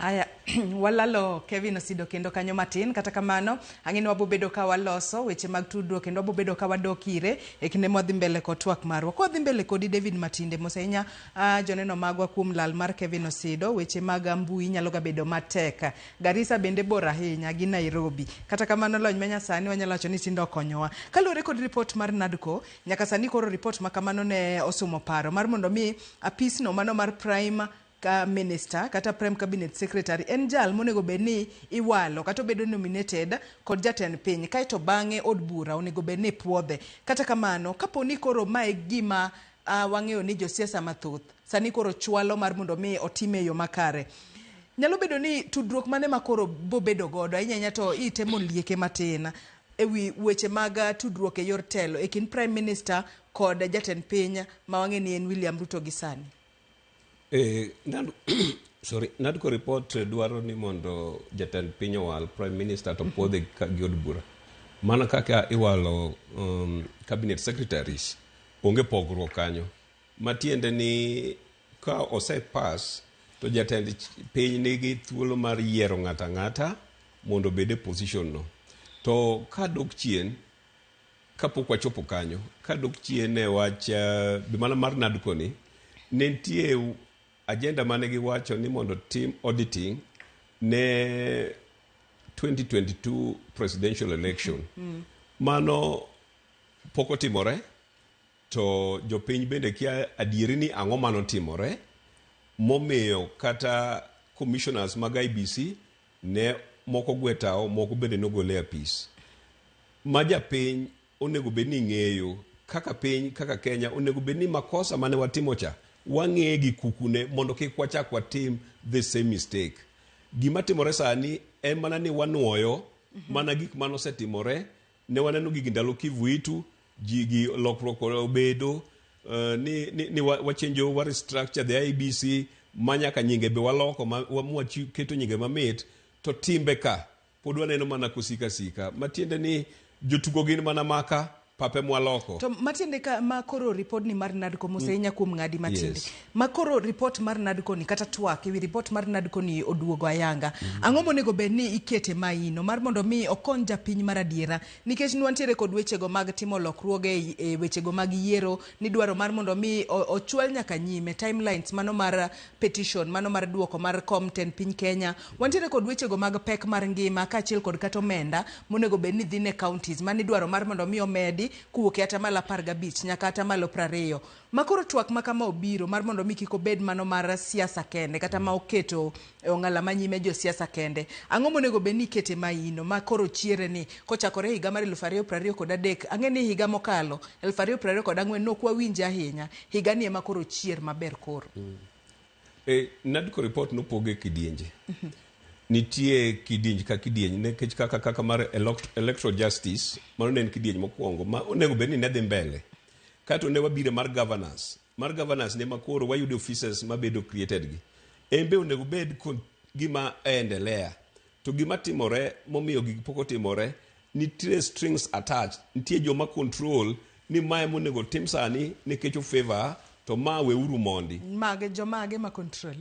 Aya, walalo Kevin Osido kendo kanyo matin. Kata kamano, ang'e ni wabobedo ka waloso weche mag tudruok kendo wabobedo ka wadok ire e kinde mwadhi mbele kod twak marwa. Kwadhi mbele kodi David Matinde, mos ahinya joneno magwa kuom lal mar Kevin Osido. Weche mag mbui nyalo ga bedo matek. Garissa bende bor ahinya gi Nairobi. Kata kamano lony manyasani wanyalo wacho ni tinde okonyowa. Kaluwore kod report mar NADCO, nyaka sani koro report ma kamano ne osumo paro mar mondo mi apisno mano mar Prime ka minister kata Prime Cabinet Secretary en jal monego bed ni iwalo kata obedo nominated kod jatend piny, kaeto bang'e od bura onego bed ni puodhe. Kata kamano, kapo ni koro mae gima wang'eyo ni josiasa mathoth sani koro chwalo mar mondo mi otime e yo makare, nyalo bedo ni tudruok mane ma koro bobedo godo ahinya ahinya to itemo lieke matin ewi weche mag tudruok e yor telo e kind Prime Minister kod jatend piny ma wang'e ni en William Ruto gi sani? Sorry, NADCO report dwaro ni mondo jatend piny owal Prime Minister to puodhe gi od bura. Mana kaka iwalo cabinet secretaries, onge pogruok kanyo. Matiende ni ka osepass to jatend piny nigi thuolo mar yiero ng'ato ang'ata mondo obed e position no. To kadok chien, kapok wachopo kanyo, kadok chien e wach mana mar NADCO ni, ne nitie agenda mane giwacho ni mondo tim auditing ne 2022 presidential election. Mano pok otimore, to jopiny bende kia adieri ni ang'o manotimore momiyo kata commissioners mag IEBC ne moko gwe tao, moko bende nogol e apis. Ma japiny onego bed ni ng'eyo kaka piny kaka Kenya onego bed ni makosa mane watimo cha wang'eye gi kukune mondo kik wachak watim the same mistake. Gima timore sani en mana ni wanuoyo mana gik mane osetimore. Ne waneno gigi ndalo Kivuitu, ji gi lokruok obedo ni wachenjo, wa restructure the IEBC ma nyaka nyinge be waloko ma mwaketo nyinge mamit, to timbe ka pod waneno mana kosika sika, matiende ni jotugo gin mana maka pape mwaloko. To matiende ka ma koro report ni mar NADCO moseinya kuom ng'adi matiende. Yes. Ma koro report mar NADCO ni kata twak ewi report mar NADCO ni oduogo ayanga. Ang'o monego bed ni ikete maino mar mondo mi okony japiny mar adiera, nikech nwantiere kod wechego mag timo lokruoge e wechego mag yiero ni dwaro mar mondo mi ochwal nyaka nyime timelines mano mar petition mano mar duoko mar kom tend piny Kenya. Wantiere kod wechego mag pek mar ngima kaachiel kod kata omenda monego bed ni dhi ne counties mani dwaro mar mondo mi omedi kowuok e atamalo 15 nyaka atamalo 20. Ma koro twak ma kama obiro mar mondo mi kik obed mano mar siasa kende kata ma oketo e ong'ala manyime josiasa kende. Ang'o monego bed ni ikete maino ma koro chiere ni kochakore higa mar 2023? Ang'e ni higa mokalo 2024 nok wawinje ahinya, higa ni ema koro chier maber koro. NADCO report nopoge kidienje. Nitie kidienj ka kidieny, nikech kaka mar electoral justice, mano ne en kidieny mokwongo ma onego bed ni ne dhi mbele. Kato ne wabiro mar governance. Mar governance ne makoro wayudo offices mabedo created gi. En be onego bed gima endelea. To gima timore momiyo gigi pok otimore, nitie strings attached, nitie joma control ni mae monego tim sani nikech o favor to ma weuru mondi. Mage jomage ma control?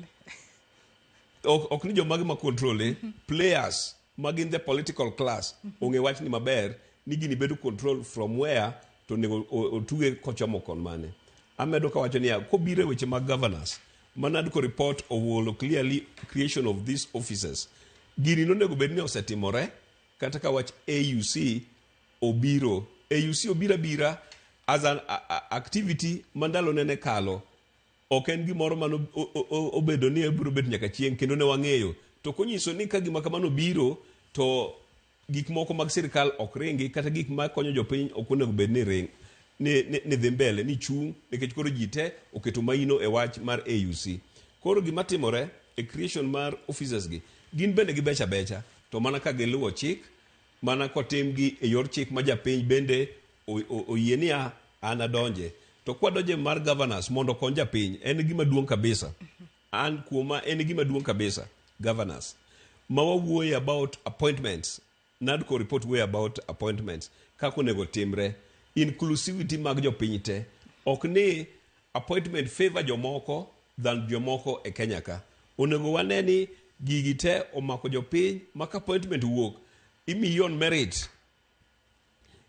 Ok ni jomage ma control, players ma gin the political class ong'e wachni maber ni gini bedo control from where to onego otuge kochomo kon mane. Amedo kawacho niya, kobiro e weche mag governance, ma NADCO report owuolo clearly creation of these offices. Gini nonego bed ni osetimore kata ka wach AUC obiro. AUC obiro abira as an activity ma ndalo nene kalo, ok en gimoro mano obedo ni obiro bet nyaka chieng', kendo ne wang'eyo to konyiso ni ka gima kamano biro to gik moko mag sirikal ok ringi, kata gik ma konyo jopiny ok onego bed ni ring ni dhi mbele ni chung', nikech koro ji te oketo maino e wach mar AUC. Koro gima timore e creation mar officers gi, gin bende gibecha becha, to mana ka giluwo chik, mana kotimgi e yor chik ma japiny bende oyie niya an adonje. To kwadonje mar governance mondo okony japiny, en gima duong' kabisa. An kuoma en gima duong' kabisa governance ma wawuoye about appointments. NADCO report wuoyo about appointments kaka onego timre, inclusivity mag jopiny te, ok ni appointment favor jomoko than jomoko. E Kenya ka onego wane ni gigi te omako jopiny, ma ka appointment wuok imiyi on merit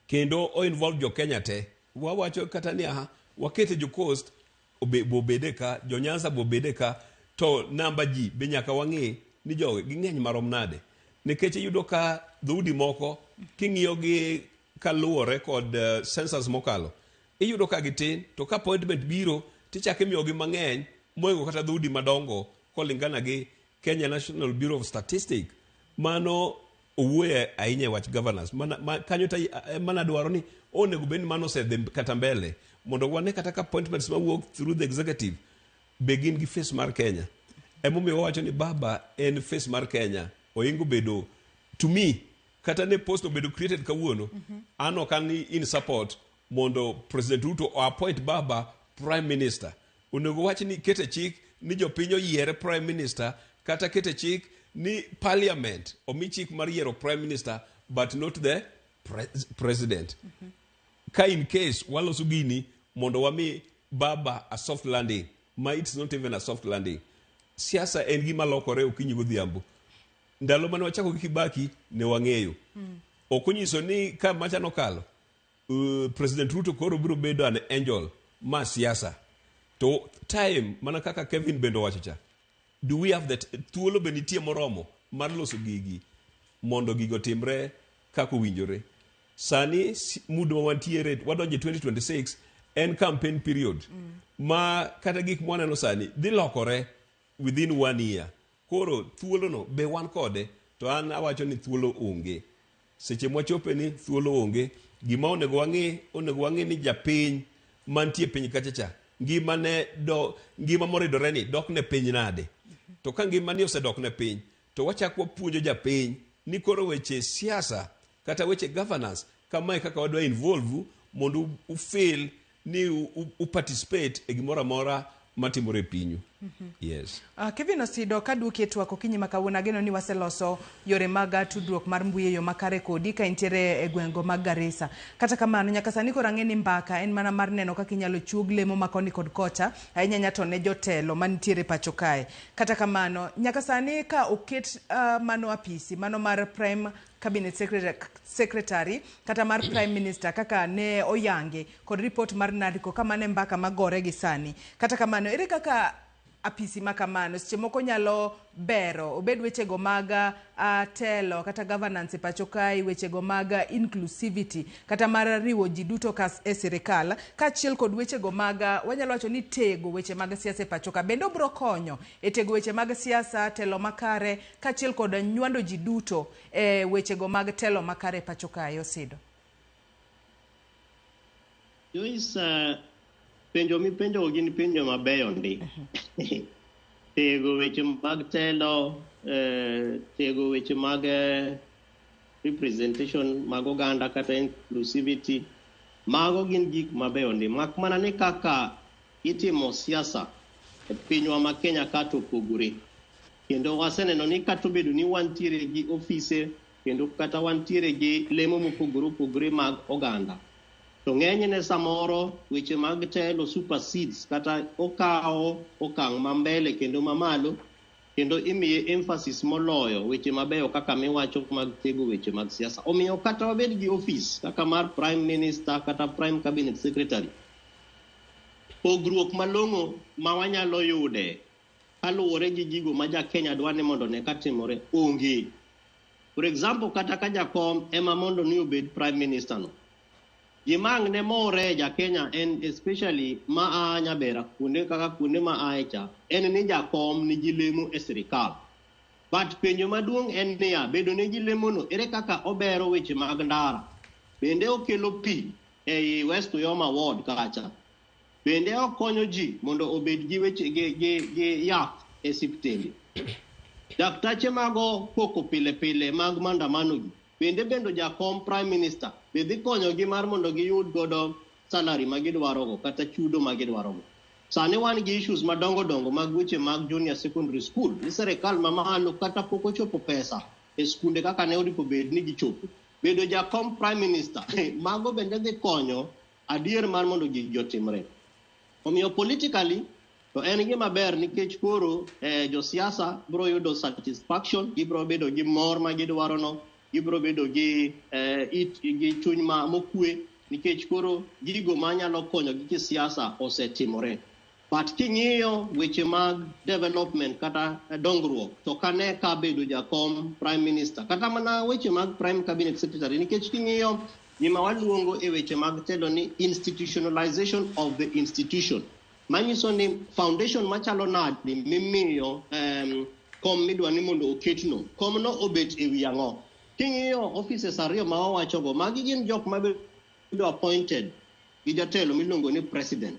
kendo o involve jo Kenya te. Wawacho kata ni aha, wakete jo Coast bobede ka, jo Nyanza bobede ka, to namba ji be nyaka wang'i ni jogi ging'eny marom nade, nikech iyudo ka dhoudi moko king'iyo gi kaluwore kod census mokalo, iyudo ka gitin, to ka appointment biro tichako imiyogi mang'eny moingo kata dhoudi madongo kolingana gi Kenya National Bureau of Statistics. Mano owuoye ahinya e wach governance mana, kanyo ta mana dwaro ni onego bed ni mano osedhi kata mbele mondo wane kata ka appointments mawuok through the executive be gin gi face mar Kenya. Emomiyo wawacho ni baba en face mar Kenya, oingo bedo to me kata ne post obedo created kawuono. An ok an in support mondo President Ruto o appoint baba prime minister. Onego wach ni kete chik ni jopiny oyiere prime minister, kata kete chik ni parliament omi chik mar yiero prime minister but not the president. Ka in case waloso gini mondo wami baba a soft landing, ma it's not even a soft landing. Siasa en gima lokore okinyi godhiambo. Ndalo mane wachako gi Kibaki ne wang'eyo. Ok onyiso ni ka macha nokalo, President Ruto koro biro bedo an angel ma siasa. To time mana kaka Kevin bende owacho cha, do we have that thuolo be nitie moromo mar loso gigi mondo gigo timre kaka owinjore? Sani muda ma wantiere wadonjo e 2026 en campaign period ma kata gik mwaneno sani dhi lokore within one year. Koro thuolono be wan kode? To an awacho ni thuolo onge. Seche mwachope ni thuolo onge, gima onego wang'i, onego wang'i ni japiny mantie piny kacha cha ngima ne do ngima moridore ni dok ne piny nade, to ka ngima ni osedok ne piny to To wachak wapuonjo japiny ni koro weche siasa kata weche governance kamae kaka wadwa involve mondo ufeel ni u participate e gimoro amora matimore e pinyu. Yes. Kevin Osido, kaduoki e twak okinyi ma kawuono, ageno ni waseloso yore mag tudruok mar mbui e yo makare kodi ka intiere e gweng'go mag Garissa. Kata kamano, nyaka sani koro ang'e ni mbaka en mana mar neno kaka inyalo chuog lemo ma koni kod kocha, ahinya ahinya to ne jotelo mantiere pacho kae. Kata kamano, nyaka sani ka oket mano apisi, mano mar Prime Cabinet Secretary kata mar Prime Minister kaka ne oyange kod report mar NADCO ka mano e mbaka magore gi sani. Kata kamano, ere kaka apisi ma kamano seche moko nyalo bero obed wechego mag telo kata governance e pacho kae, wechego mag inclusivity kata mar riwo ji duto ka e sirikal, kaachiel kod wechego mag wanyalo wacho ni tego weche mag siasa e pacho ka, bende obiro konyo e tego weche mag siasa, telo makare, kaachiel kod nywando ji duto e wechego mag telo makare e pacho kae? Osido. Joyce, penjo mipenjo gin penjo mabeyo ndi. Tego weche mag telo, tego weche mag representation mag oganda kata inclusivity, mago gin gik mabeyo ndi. Mak mana ni kaka itimo siasa e pinywa ma Kenya ka to opogore. Kendo waseneno ni kata obedo ni wantiere gi ofise kendo kata wantiere gi lemo mopogore opogore mag oganda, to ng'enyne samoro weche mag telo supersedes kata okawo okang' ma mbele kendo mamalo, kendo imiye emphasis moloyo weche mabeyo kaka miwacho mag tego weche mag siasa. Omiyo kata wabed gi ofis kaka mar Prime Minister kata Prime Cabinet Secretary, pogruok malong'o ma wanyalo yude kaluwore gi gigo ma ja Kenya dwa ni mondo ne katimore onge. For example, kata ka jakom ema mondo ni obed Prime Minister no, gima ang' ne more ja Kenya en especially ma aa Nyabera, kuonde kaka kuonde ma ae cha, en ni jakom nigi lemo e sirikal. But penjo maduong' en niya, bedo nigi lemono, ere kaka obero weche mag ndara? Bende okelo pi ei West Uyoma Ward kacha? Bende okonyo ji mondo obed gi weche gi yath e siptende? Daktache mago koko pile pile mag maandamano gi, bende bendo jakom Prime Minister be dhi konyogi mar mondo giyud godo salary ma gidwarogo kata chudo ma gidwarogo? Sani wan gi issues madongo dongo mag weche mag junior secondary school ni sirikal mamalo kata pok ochopo pesa e skunde kaka ne oripo bed ni gichopo. Bedo jakom Prime Minister, mago bende dhi konyo adier mar mondo gigi otimre. Omiyo politically to en gima ber nikech koro josiasa biro yudo satisfaction, gibiro bedo gi mor ma gidwaro no, gibiro bedo gi it gi chuny ma mokwe nikech koro gigo manyalo konyo gi kisiasa osetimore. But king'iyo weche mag development kata dongruok, to kane ka bedo jakom Prime Minister kata mana weche mag Prime Cabinet Secretary, nikech king'iyo gima waluongo e weche mag telo ni institutionalization of the institution, manyiso ni foundation machalo nade mimiyo kom midwa ni mondo oketno, komno obet e wi ang'o. King'iyo offices ariyo ma wawachogo, magi gin jok mabedo appointed gi jatelo miluongo ni president.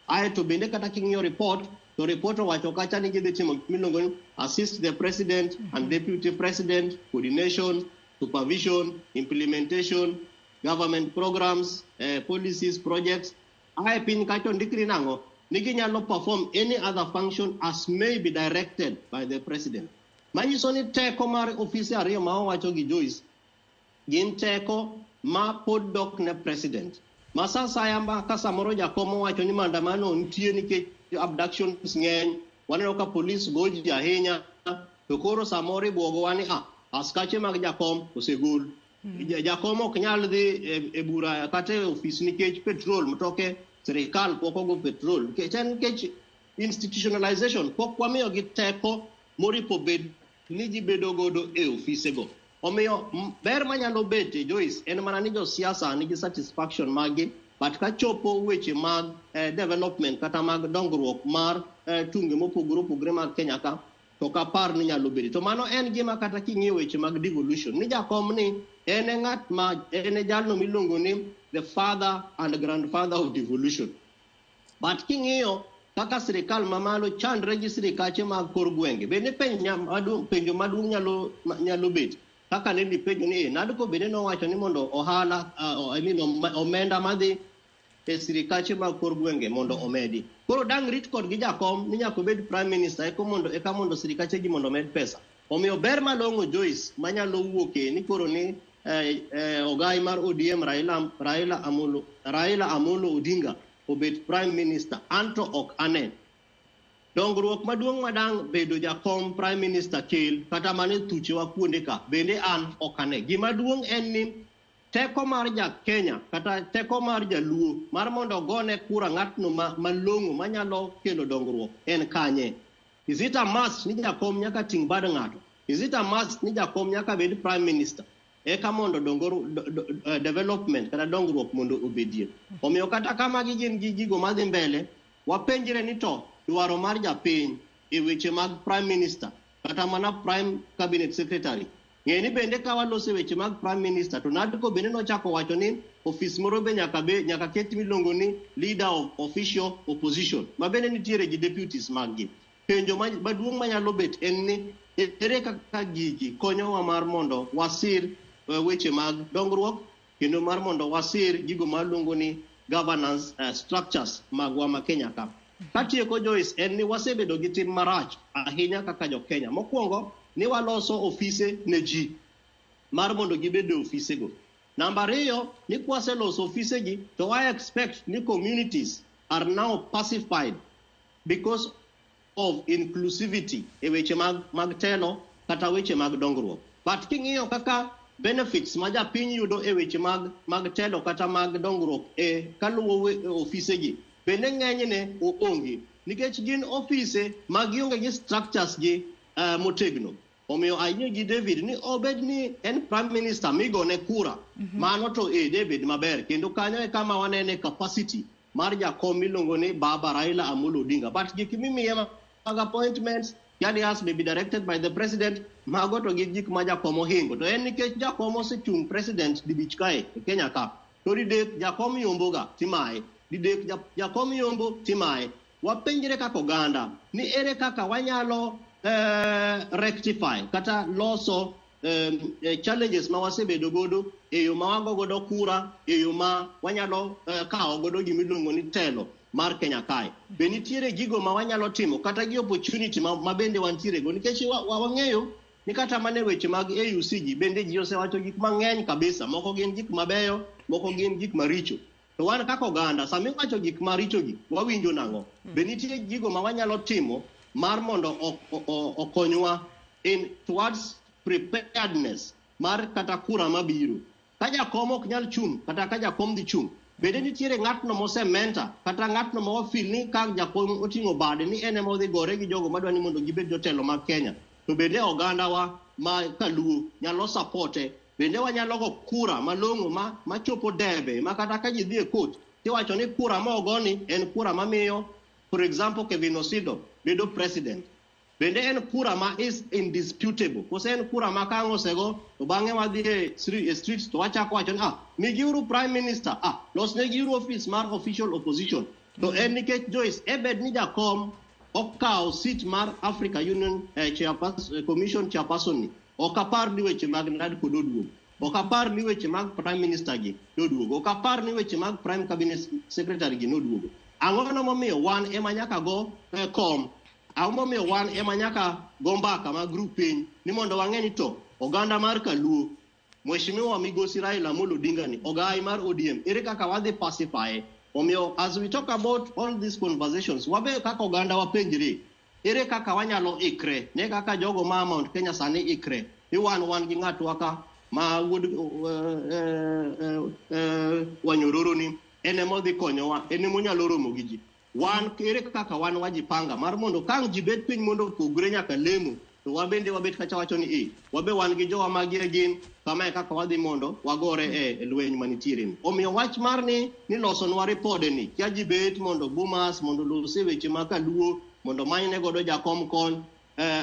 Aeto bende kata king'iyo report, to report owacho kacha ni gidhi timo miluongo ni assist the president and deputy president, coordination, supervision, implementation, government programs, policies, projects. Ae piny kacha ondikni nang'o? Ni ginyalo perform any other function as may be directed by the president. Manyiso ni teko mar ofise ariyo ma wawacho gi Joyce gin teko ma pod dok ne president. Ma sa asaya ma ka samoro jakom owacho ni maandamano nitie nikech abductions ng'eny, waneno ka polis go ji ahinya, to koro samoro ibwogowa ni askache mag jakom osegol. Jakom ok nyal dhi e bura kata e ofis nikech petrol mtoke sirikal pok ogo petrol. Nikech en nikech institutionalization pok wamiyogi teko moripo bed ni gibedo godo e ofisego. Omiyo ber manyalo bete Joyce en mana ni josiasa nigi satisfaction maggi, but kachopo weche mag development kata mag dongruok mar tunge mopogore opogore mag Kenya ka, to ok apar ni nyalo bedo. To mano en gima kata king'iyo weche mag devolution, ni jakom ni en e ng'at ma en e jalno miluongo ni the father and grandfather of devolution. But king'iyo Kaka sirikal mamalo chandre gi sirikache mag kor gwenge. Bende penjo maduong' nyalo bet. Kaka ne nipenjo ni NADCO bende nowacho ni mondo ohala, I mean, omenda madhi e sirikache mag kor gwenge mondo omedi. Koro dang' rit kodgi jakom ni nyaka obed prime minister eka mondo sirikache gi mondo omed pesa. Omiyo ber malong'o Joyce manyalo wuoke ni koro ni ogai mar ODM Raila Amolo Odinga obet prime minister, anto ok ane. Dongruok maduong' madang' bedo jakom prime minister kel kata mana e thuchewa kuonde ka bende an ok ane. Gima duong' en ni teko mar ja Kenya kata teko mar jaluo mar mondo ogone kura ng'atno malong'o manyalo kelo dongruok en kanye? Is it a must ni jakom nyaka ting' bad ng'ato? Is it a must ni jakom nyaka bed prime minister? Eka mondo development kata dongruok mondo obedie. Omiyo kata kama gin gi gigo madhi mbele, wapenjre ni to dwaro mar japiny e weche mag prime minister kata mana prime cabinet secretary. Ng'e ni bende ka waloso weche mag prime minister to NADCO bende nochako wacho ni ofis moro be nyaka ket miluongo ni leader of official opposition ma bende nitiere gi deputies mag gi. Penjo maduong' manyalo bet en ni ere kaka gigi konyowa mar mondo wasir weche mag dongruok kendo mar mondo wasir gigo maluongo ni governance structures magwa ma Kenya ka. Katieko Joyce, en ni wasebedo gi tim marach ahinya kaka jo Kenya. Mokwongo ni waloso ofise ne ji mar mondo gibed e ofisego. Namba ariyo, ni kwaseloso ofisegi to wa expect ni communities are now pacified because of inclusivity e weche mag telo kata weche mag dongruok. But king'iyo kaka benefits ma japiny yudo e weche mag telo kata mag dongruok e kaluwo ofisegi, bende ng'enyne oonge nikech gin ofise ma gionge gi structures gi motegno. Omiyo ayie gi David ni obed ni en prime minister migone kura, mano to e David maber, kendo kanyo e kama wanene capacity mar jakom miluongo ni Baba Raila Amolo Odinga. But gik mimiye mag appointments, yani has may be directed by the president, mago to gin gik ma jakom ohingo. To en nikech jakom osechung' president dibich kae e Kenya ka, to didek jakom yomboga timaye, didek jakom yombo timaye. Wapenjre kaka oganda ni ere kaka wanyalo rectify kata loso challenges ma wasebedo godo e yo ma wago godo kura, e yo ma wanyalo kawo godo gimiluongo ni telo mar Kenya kae. Be nitiere gigo ma wanyalo timo kata gi opportunity ma bende wantiere go, nikech wang'eyo ni kata mana e weche mag AUC gi bende ji osewacho gik mang'eny kabisa, moko gin gik mabeyo, moko gin gik maricho. To wan kaka oganda, sama iwacho gik maricho gi, wawinjo nang'o? Be nitie gigo ma wanyalo timo mar mondo okonywa in towards preparedness mar kata kura mabiro? Ka jakom ok nyal chung', kata ka jakom dhi chung', bende nitiere ng'atno mosementa, kata ng'atno ma wafeel ni ka jakom oting'o bade ni en ema odhi gore gi jogo madwa ni mondo gibed jotelo mag Kenya. To bende ogandawa ma kaluo nyalo supporte, bende wanyalo go kura malong'o machopo debe, ma kata ka ji dhi e court, tiwacho ni kura ma ogoni en kura mamiyo, for example, Kevin Osido bedo president. Bende en kura ma is indisputable. Kose en kura ma ka ang' osego, to bang'e wadhi e streets to wachako wacho ni, migiuru prime minister, losnegiuru office mar official opposition. To en nikech Joyce, ebed ni jakom okawo seat mar Africa Union Commission chairperson ni, ok apar ni weche mag NADCO doduogo. Ok apar ni weche mag prime minister gi noduogo. Ok apar ni weche mag prime cabinet secretary gi noduogo. Ang'o momiyo wan ema nyaka go kom? Ang'o momiyo wan ema nyaka go mbaka mag group piny ni mondo wang'e ni to oganda mar Kaluo, Mheshimiwa Migosi Raila Amolo Odinga ni ogai mar ODM, ere kaka wadhi pacify? Omiyo as we talk about all these conversations, wabe kaka oganda wapenjre, ere kaka wanyalo ikre ne kaka jogo ma Mount Kenya sani ikre ni wan gi ng'atwa ka ma wuod Wanyororo ni en ema odhi konyowa, en ema onyalo romo gi ji. Wan ere kaka wan wajipanga mar mondo ka ang' ji bet piny mondo opogre nyaka lemo, to wan bende wabet kacha wacho ni wabe wan gi jowa magi e gin, kama e kaka wadhi mondo wagore e lweny manitiere ni. Omiyo wach mar ni losonwa ripode ni, kia ji bet mondo Bomas, mondo lose weche ma kaluo, mondo manyne godo jakom kony,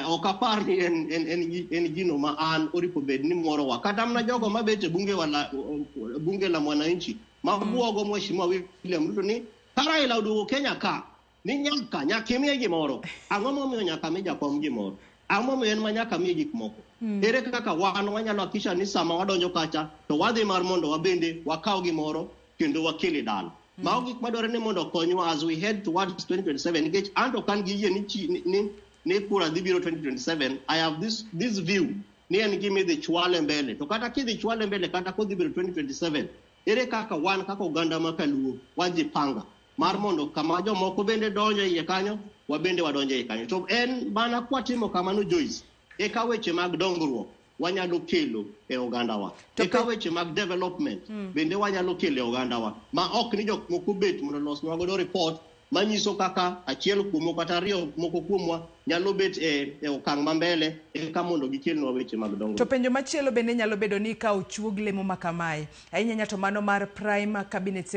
ok apar ni en gino ma an oripo bed ni morowa. Kata mana jogo mabet e bunge la mwananchi, ma buogo Mheshimiwa William Ruto ni ka Raila oduogo Kenya ka, Ni nyaka nyaka imiye gimoro. Ang'o momiyo nyaka mi jakom gimoro? Ang'o momiyo en ma nyaka miye gik moko? Ere kaka wan wanyalo hakikisha ni sama wadonjo kacha to wadhi mar mondo wabende wakaw gimoro kendo wakel e dala. Mago gik madwarore ni mondo okonywa as we head towards 2027 nikech an to kan gi yie ni, chi, ni, ni, ni kura dhi biro 2027. I have this view ni en gima idhi chwale mbele, to kata kidhi chwale mbele kata kodhi bedo 2027, ere kaka wan kaka oganda ma kaluo wajipanga mar mondo kama jomoko bende donjo e iye kanyo, wabende wadonjo e iye kanyo. To en mana kwatimo kamano, Joyce, eka weche mag dongruok wanyalo kelo e ogandawa, eka weche mag development bende wanyalo kelo e ogandawa, ma ok ni jok moko bet mondo olosnwa godo report manyiso kaka achiel kuomwa kata ariyo moko kuomwa nyalo bet e okang' ma mbele eka mondo gikelnwa weche mag dongruok. To penjo machielo bende nyalo bedo ni ka ochuog lemo ma kamae, ahinya ahinya to mano mar Prime Cabinet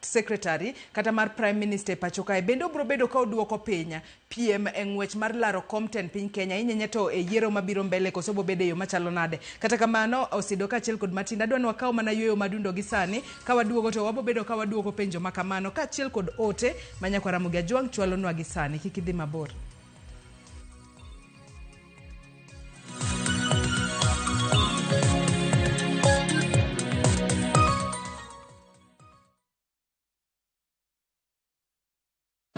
Secretary kata mar Prime Minister e pacho kae, bende obiro bedo ka oduoko piny piem e ng'wech mar laro kom tend piny Kenya, ahinya ahinya to e yiero mabiro mbele, koso obobedo e yo machalo nade? Kata kamano, Osido kaachiel kod Matinda, adwa ni wakaw mana yueyo madundo gi sani, ka waduogo to wabobedo ka waduoko penjo ma kamano kaachiel kod ote ma nyakwar Ramogi Ajwang' chwalonwa gi sani. Kik idhi mabor.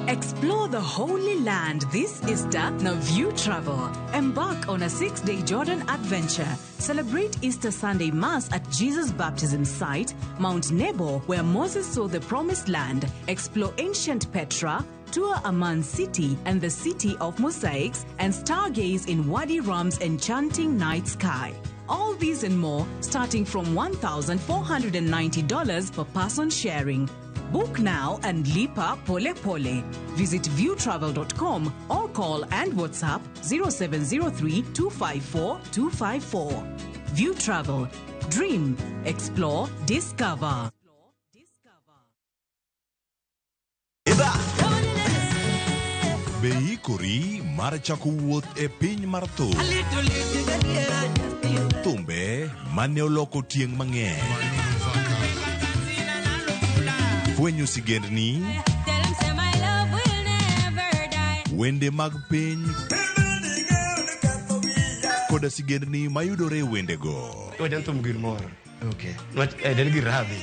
Explore the Holy Land this Easter. Now View Travel. Embark on a 6-day Jordan adventure. Celebrate Easter Sunday Mass at Jesus' baptism site, Mount Nebo, where Moses saw the Promised Land. Explore ancient Petra, tour Amman City and the City of Mosaics, and stargaze in Wadi Rum's enchanting night sky. All these and more, starting from $1,490 per person sharing. Book now and lipa pole pole. Visit viewtravel.com or call and WhatsApp 0703 254 254. View Travel. Dream, explore, discover. Be iikori mar chako wuoth e piny mar thum? Thumbe mane oloko tieng' mang'eny. Fwenyo sigendni, wende mag piny koda sigendni mayudore e wendego. Wajan thum gir moro. Okay. Nwach del gir rabi.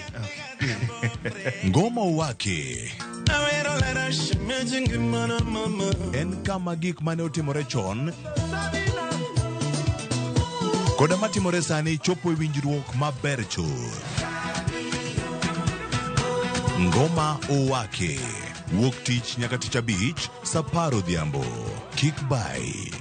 Ngoma Owake en kama gik mane otimore chon koda matimore sani chopo e winjruok maber chuth. Ngoma Owake wuok tich nyaka tich abich saa apar odhiambo. Kik bai.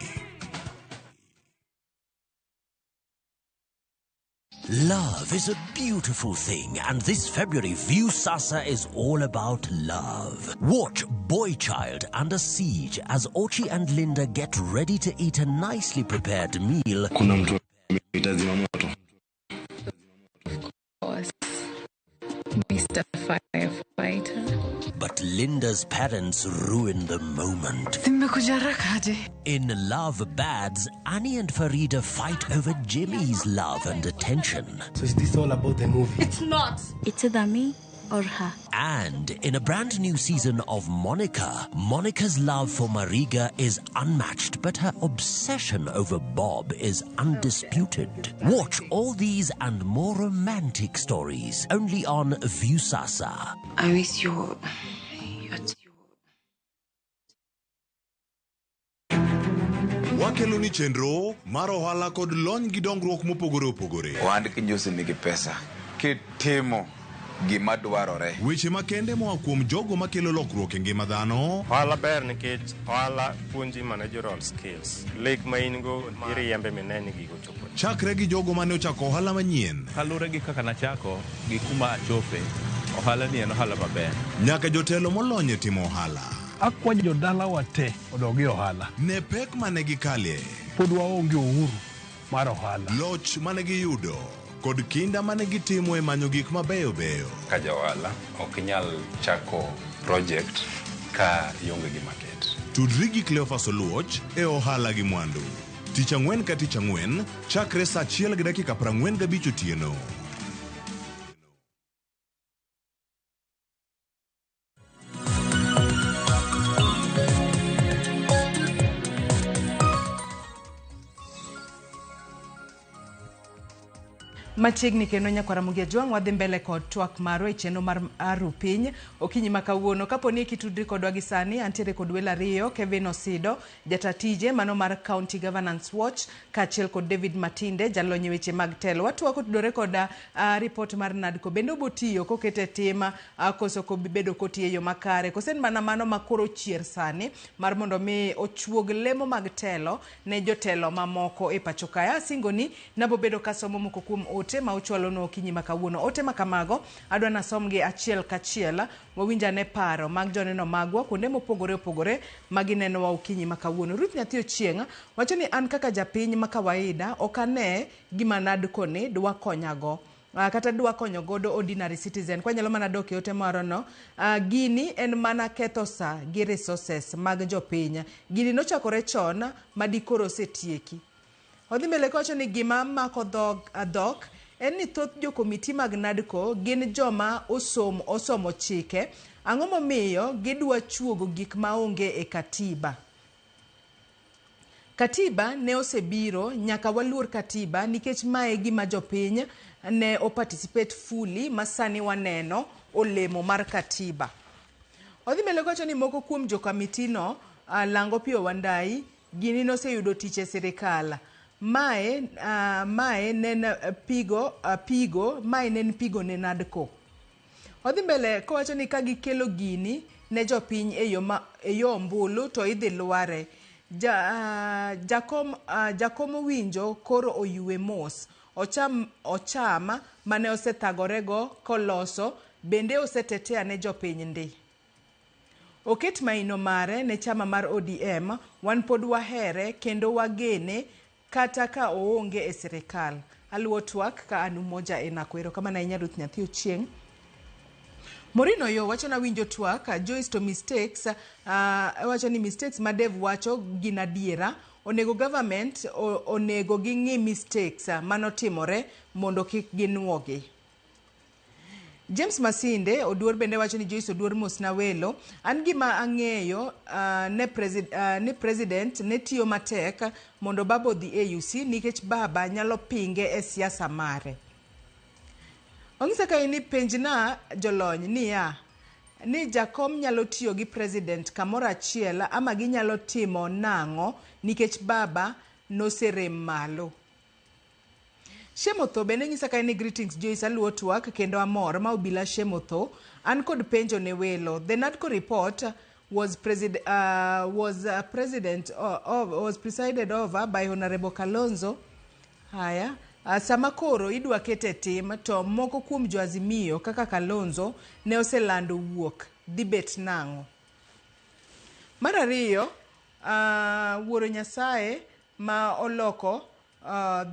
Love is a beautiful thing, and this February, Viusasa is all about love. Watch Boy Child Under Siege as Ochi and Linda get ready to eat a nicely prepared meal. Kuna mtu itazima moto. Of course, Mr. Firefighter. But Linda's parents ruin the moment. Nimekuja haraka aje? In Love Bads, Annie and Farida fight over Jimmy's love and attention. So is this all about the movie? It's not. It's either me or her. And in a brand new season of Monica, Monica's love for Mariga is unmatched, but her obsession over Bob is undisputed. Watch all these and more romantic stories only on Viusasa. I miss your Wakelo ni chenro mar ohala kod lony gi dongruok mopogore opogore. Ohand kinyosi nigi pesa. Kitimo gima dwarore. Weche makende moa kuom jogo makelo lokruok e ngima dhano. Ohala ber nikech ohala puonji managerial skills. Lek ma in go iriembe mine ni gigo chopo. Chakre gi jogo mane ochako ohala manyien. Kaluwore gi kaka nachako gi kuma achope, ohala ni en ohala maber. Nyaka jotelo molony e timo ohala. Akwayo jodalawa te odog e ohala. Ne pek mane gikale. Pod waonge uhuru mar ohala. Loch mane giyudo kod kinda mane gitimo e manyo gik mabeyo beyo. Ka ja ohala ok inyal chako project ka ionge gi market. Tudri gi Cleophas Oluoch e ohala gi mwandu. Tich ang'wen ka tich ang'wen chakre saa 1:45 otieno. Machiegni kendo nyakwar Ramogi Ajwang' wadhi mbele kod twak marwa e chenro mar Aru Piny okinyi ma kawuono. Kapo ni kitudri kodwa gi sani, antiere kod welo ariyo, Kevin Osido, jata tije mano mar County Governance Watch, kaachiel kod David Matinde, jalony e weche mag telo. Watwak otudore kod report mar NADCO. Bende obotiyo kokete tim koso kobedo kotiyo e yo makare. Koso en mana mano ma koro chier sani mar mondo mi ochuog lemo mag telo ne jotelo mamoko e pacho kae. Asingo ni nabobedo kasomo moko kuom ote ma uchwalonwa okinyi ma kawuono. Ote ma kamago adwa nasomgi achiel kachiel wawinj ane paro mag joneno magwa kuonde mopogore opogore ma ginenowa okinyi ma kawuono. Ruth Nyathi Ochieng' wacho ni an kaka japiny ma kawaida ok ane gima NADCO ni dwa konyago. Kata dwa konyo godo ordinary citizen. Kwanyalo mana dok e ote moro no, gini en mana ketho sa gi resources mag jopiny. Gini nochakore chon ma dikoro osetieki. Odhi mbele kowacho ni gima mako dhok en ni thoth jokomiti mag NADCO gin joma osomo chike. Ang'o momiyo gidwa chuogo gik maonge e katiba? Katiba ne osebiro, nyaka waluor katiba nikech mae gima jopiny ne o participate fully ma sani waneno olemo mar katiba. Odhi mbele kowacho ni moko kuom jokamiti no lango Opiyo Wandayi gini noseyudo tich e sirikal. Mae ne en pigo ne NADCO. Odhi mbele kowacho ni ka gikelo gini ne jopiny e yo ombulu to idhi lware. Jakom owinjo koro oywe mos. Ocham mane osethagorego koloso bende osetetea ne jopiny ndi. Oket maino mare ne chama mar ODM, wan pod wahere kendo wagene kata ka oonge e sirikal. Aluwo twak ka an Umoja e Nako. Erokamano ahinya Ruth Nyathi Ochieng'. Morino yo wacho na winjo twak, Joyce to mistakes, wacho ni mistakes ma Dev wacho gin adiera. Onego government onego ging'i mistakes manotimore mondo kik ginuogi. James Masinde Oduor bende wacho ni Joyce Oduor mosna welo. An gima ang'eyo ni president ne tiyo matek mondo baba odhi AUC nikech baba nyalo pinge e siasa mare. Ong'isa kae ni penjna jolony niya ni jakom nyalo tiyo gi president kamoro achiel ama ginyalo timo nang'o nikech baba noserem malo. Shemotho bende nyisa kae ni greetings Joyce, aluwo twak kendo amor ma obila Shemotho. An kod penjo ne welo. The NADCO report was presided over by Honorable Kalonzo. Haya, sama koro idwa kete tim to moko kuom jo Azimio kaka Kalonzo ne oselando wuok dhi bet nang'o. Mar ariyo, wuoro Nyasaye ma oloko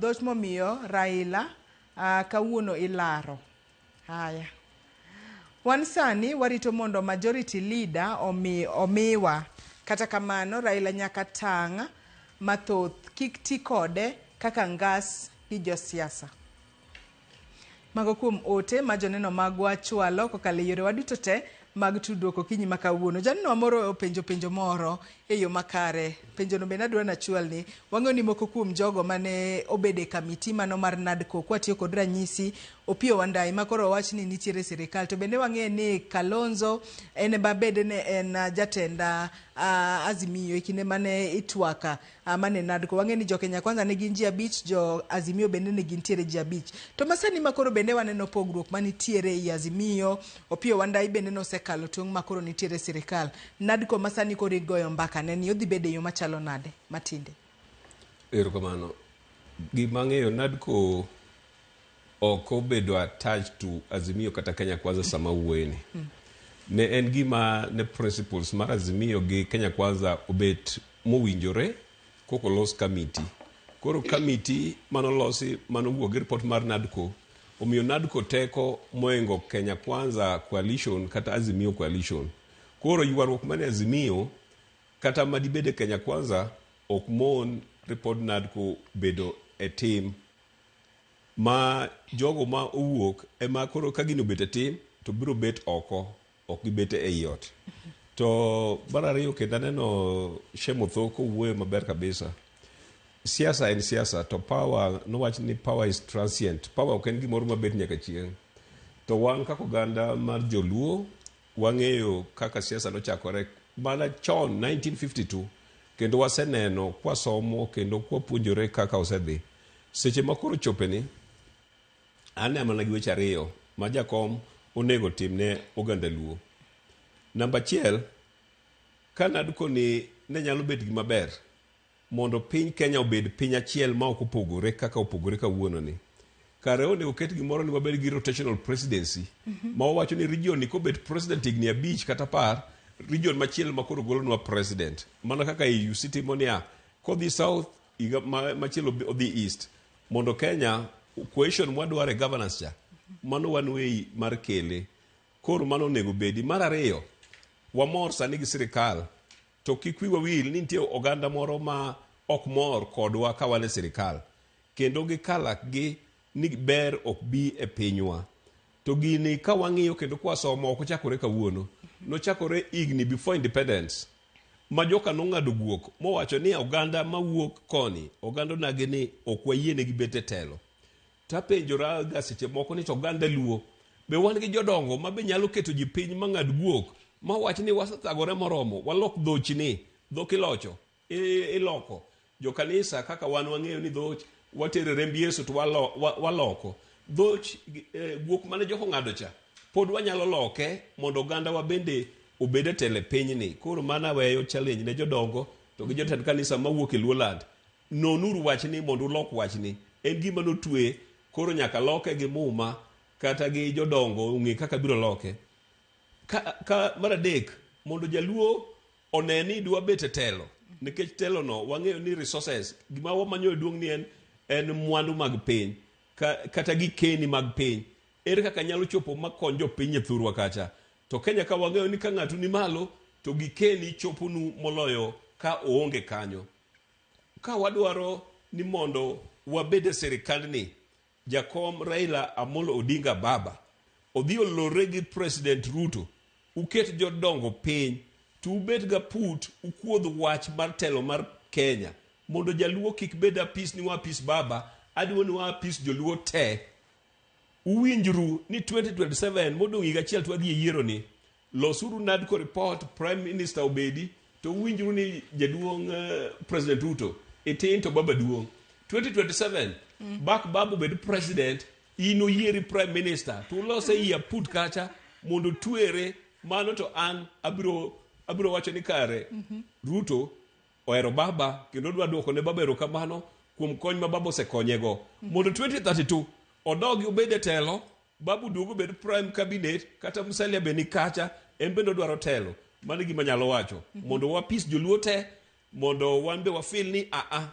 dhoch momiyo Raila kawuono ilaro. Haya. Wan sani warito mondo majority leader omiwa. Kata kamano Raila nyaka tang' mathoth kik ti kode kaka ngas gi josiasa. Mago kuom ote ma joneno magwa chwalo kokalo e yorewa duto te mag tudruok okinyi ma kawuono. Janeno moro openjo penjo moro e yo makare. Penjono bende adwa nachwalni. Wang'eyo ni moko kuom jogo mane obedo e kamiti mano mar NADCO kwatiyo kod ranyisi Opiyo Wandayi ma koro owach ni nitiere e sirikal. To bende wang'eyo ni Kalonzo en ema bende ne en jatend Azimio e kinde mane itwaka mane NADCO. Wang'eyo ni jo Kenya Kwanza ne gin ji 5, jo Azimio bende ne gintiere ji 5. To masani ma koro bende waneno pogruok manitiere ei Azimio, Opiyo Wandayi bende nosekalo tong' ma koro nitiere e sirikal. NADCO masani koro igoyo mbaka ne ni odhi bedo e yo machalo nade Matinde? Erokamano. Gima ang'eyo NADCO ok obedo attached to Azimio kata Kenya Kwanza sama wuoyeni. Ne en gima ne principles mar Azimio gi Kenya Kwanza obet mowinjore koko los committee. Koro committee manolosi manowuok gi report mar NADCO omiyo NADCO teko moingo Kenya Kwanza coalition kata Azimio coalition. Koro ywaruok mane Azimio kata madibede Kenya Kwanza ok mon report NADCO bedo e tim ma jogo ma owuok ema koro ka gino obet e tim to biro bet oko ok gibet ei ot. To mar ariyo kendo aneno Shemotho kowuoyo maber kabisa. Siasa en siasa to power nowach ni power is transient. Power ok en gimoro mabet nyaka chieng'. To wan kaka oganda mar joluo wang'eyo kaka siasa nochakore mana chon 1952 kendo waseneno kwasomo kendo kwapuonjore kaka osedhi. Seche ma koro chopeni, an mana gi weche ariyo ma jakom onego timne oganda luo. Namba achiel, ka NADCO ni ne nyalo bet gima ber mondo piny Kenya obed piny achiel ma ok opogore kaka opogore kawuono ni. Kare onego ket gimoro ni wabed gi rotational presidency ma wawacho ni region ni kobet president higni 5 kata 10, region machielo ma koro golonwa president. Mana kaka AUC timo niya, kodhi south higa machielo odhi east. Mondo Kenya cohesion mwadwaro e governance cha, mano one way mar kele. Koro mano onego bedi. Mar ariyo, wamor sani gi sirikal to kik wiwa wil ni nitie oganda moro ma ok mor kodwa ka wan e sirikal kendo gikalak gi ni ber ok bi e pinywa. To gini ka wang'iyo kendo kwasomo ok ochakore kawuono. Nochakore higni before independence ma joka nong'ado guok mowacho ni oganda mawuok koni, oganda onagi ni ok wayienegi bet e telo. Tapenjora ga seche moko ni to oganda luo be wan gi jodongo ma be nyalo keto ji piny ma ng'ad guok ma wach ni wasethagore moromo, walok dhochni, dhok ilocho, iloko. Jo kanisa kaka wan wang'eyo ni dhoch watere remb Yesu to waloko. Dhoch guok mane joko ng'ado cha pod wanyalo loke mondo oganda wa bende obed e telo e pinyni. Koro mana weyo challenge ne jodongo to gi jotend kanisa mawuok e Luoland. Nonuru wachni mondo ulok wachni. En gima notwe, koro nyaka loke gi muma kata gi jodongo ong'e kaka biro loke. Ka mar adek, mondo jaluo one ni dwa bet e telo, nikech telo no wang'eyo ni resources, gima wamanyo e duong' ni en mwandu mag piny, kata gikeni mag piny. Ere kaka nyalo chopo makony jopiny e thurwa kacha? To Kenya ka wang'eyo ni ka ng'ato ni malo, to gikeni choponu moloyo ka oonge kanyo. Ka wadwaro ni mondo wabed e sirikandni, jakom Raila Amolo Odinga baba odhi olore gi President Ruto, uket jodongo piny, to ubed ga put ukuodh wach mar telo mar Kenya mondo jaluo kik bed apis ni wapis baba, adwa ni wapis joluo te. Uwinjru ni 2027 modong' higa achiel to wadhi e yiero ni, losuru NADCO report, Prime Minister obedi, to uwinjru ni jaduong' President Ruto itin to baba duong'. 2027 bak baba obed president, in oyieri Prime Minister, to ulose i aput kacha mondo twere. Mano to an abiro wacho ni kare Ruto ohero baba kendo odwa duoko ne baba erokamano kuom kony ma baba osekonyego. Mondo 2032 odogi obed e telo, babu duogo obed prime cabinet, kata Musalia be ni kacha, en bende odwaro telo. Mano e gima anyalo wacho. Mondo wapis joluo te, mondo wan be wafeel ni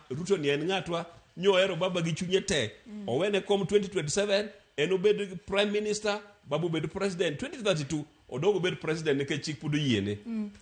Ruto ni en ng'atwa, nyohero baba gi chunye te. Owene kom 2027, en obed prime minister, babu obed president. 2032 odogo obed president nikech chik pod oyiene.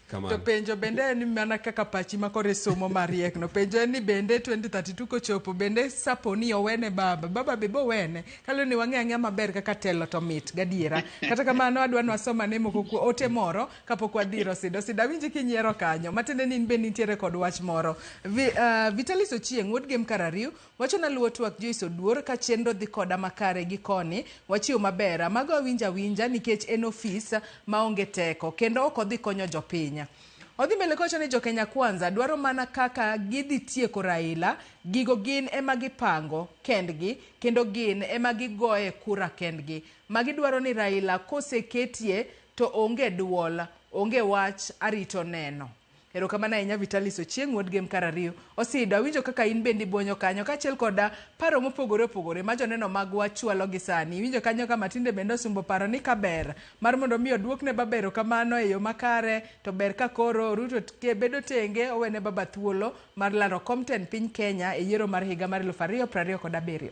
Kamano. To penjo bende en mana kaka pachi ma koro somo mariek no. Penjo en ni bende 2032 kochopo bende sapo ni owene baba, baba be bowene. Kaluwore ni wang'e ang'eya maber kaka telo to mit gadiera. Kata kamano adwa ni wasom ane moko kuom ote moro kapok wadhi ir Osido. Osido awinji kinyiero kanyo. Matiende ni in be nitiere kod wach moro. Vitalis Ochieng' wuod Gem Karariu wacho na luwo twak Joyce Oduor ka chenro dhi koda makare gi koni wachiwo maber. Mago awinja awinja nikech en ofis maonge teko kendo ok odhi konyo jopiny. Odhi mbele kowacho ni jo Kenya Kwanza dwaro mana kaka gidhi tieko Raila, gigo gin ema gipango kendgi kendo gin ema gigoye kura kendgi. Magi dwaro ni Raila koseketie to onge duol, onge wach, arito neno. Erokamano ahinya Vitalis Ochieng' wuod Gem Karariu. Osido, awinjo kaka in bende ibuonyo kanyo kaachiel koda paro mopogore opogore ma joneno magwa chwalo gi sani. Iwinjo kanyo ka Matinde bende osumbo paro ni kaber mar mondo mi oduokne baba erokamano e yo makare, to ber ka koro Ruto bedo tenge owene baba thuolo mar laro kom tend piny Kenya e yiero mar higa mar 2027.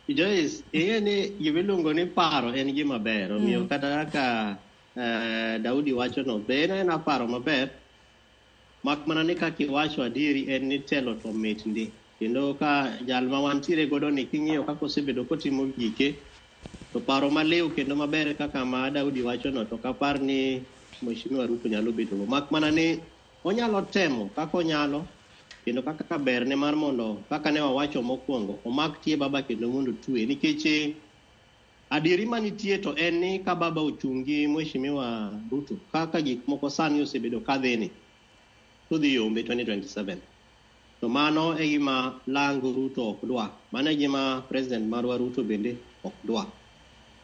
Joyce, ing'e ni gimiluongo ni paro en gima ber, omiyo kata kaka Daudi wacho no, be en aena paro maber, mak mana ni kaka iwacho adieri en ni telo to mit ndi. Kendo ka jal ma wantiere godo ni king'iyo kaka osebedo kotimo gike, to paro maliw kendo maber kaka ma Daudi wacho no, to ok apar ni Mheshimiwa Ruto nyalo bedo go. Mak mana ni Onyalo temo kaka onyalo kendo kaka berne mar mondo kaka ne wawacho mokwongo omak tie baba kendo mondo otwe nikech adieri manitie to en ni ka baba ochung' gi Mheshimiwa Ruto kaka gik moko sani osebedo kadhini to dhi yombe 2027. To mano e gima lang Ruto ok dwa. Mano e gima president marwa Ruto bende ok dwa.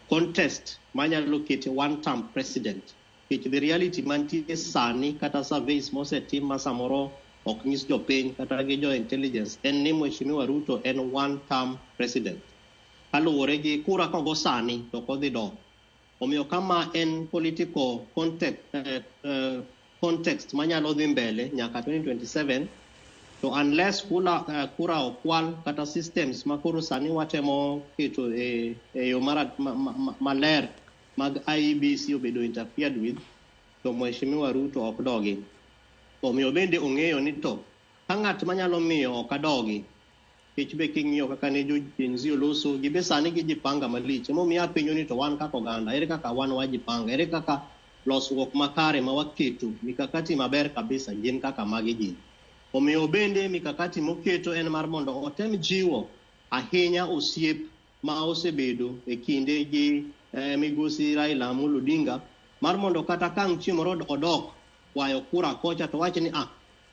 Contest manyalo kete one term president. Nikech the reality mantie sani kata surveys mosetim ma samoro ok nyis jopiny kata gi jo intelligence en ni Mheshimiwa Ruto en one term president. Kaluwore gi kura kogo sani to ok odhi dok. Omiyo kama en political context manyalo dhi mbele nyaka 2027 to unless kura okwal kata systems ma koro sani watemo keto e yo maler mag IEBC obedo interfered with to Mheshimiwa Ruto ok dogi. Omiyo bende ong'eyo ni to ka ng'at manyalo miyo ok adogi nikech be king'iyo kaka ne jo Gen Z oloso gibe sani gijipanga malich. Emomiyo apenjo ni to wan kaka oganda ere kaka wan wajipanga ere kaka losruok makare ma waketo mikakati maber kabisa gin kaka magi gin. Omiyo bende mikakati moketo en mar mondo otem jiwo ahinya osiep ma osebedo e kinde gi migosi Raila Amolo Odinga mar mondo kata ka ang' chieng' moro odok kwayo kura kocha to wach ni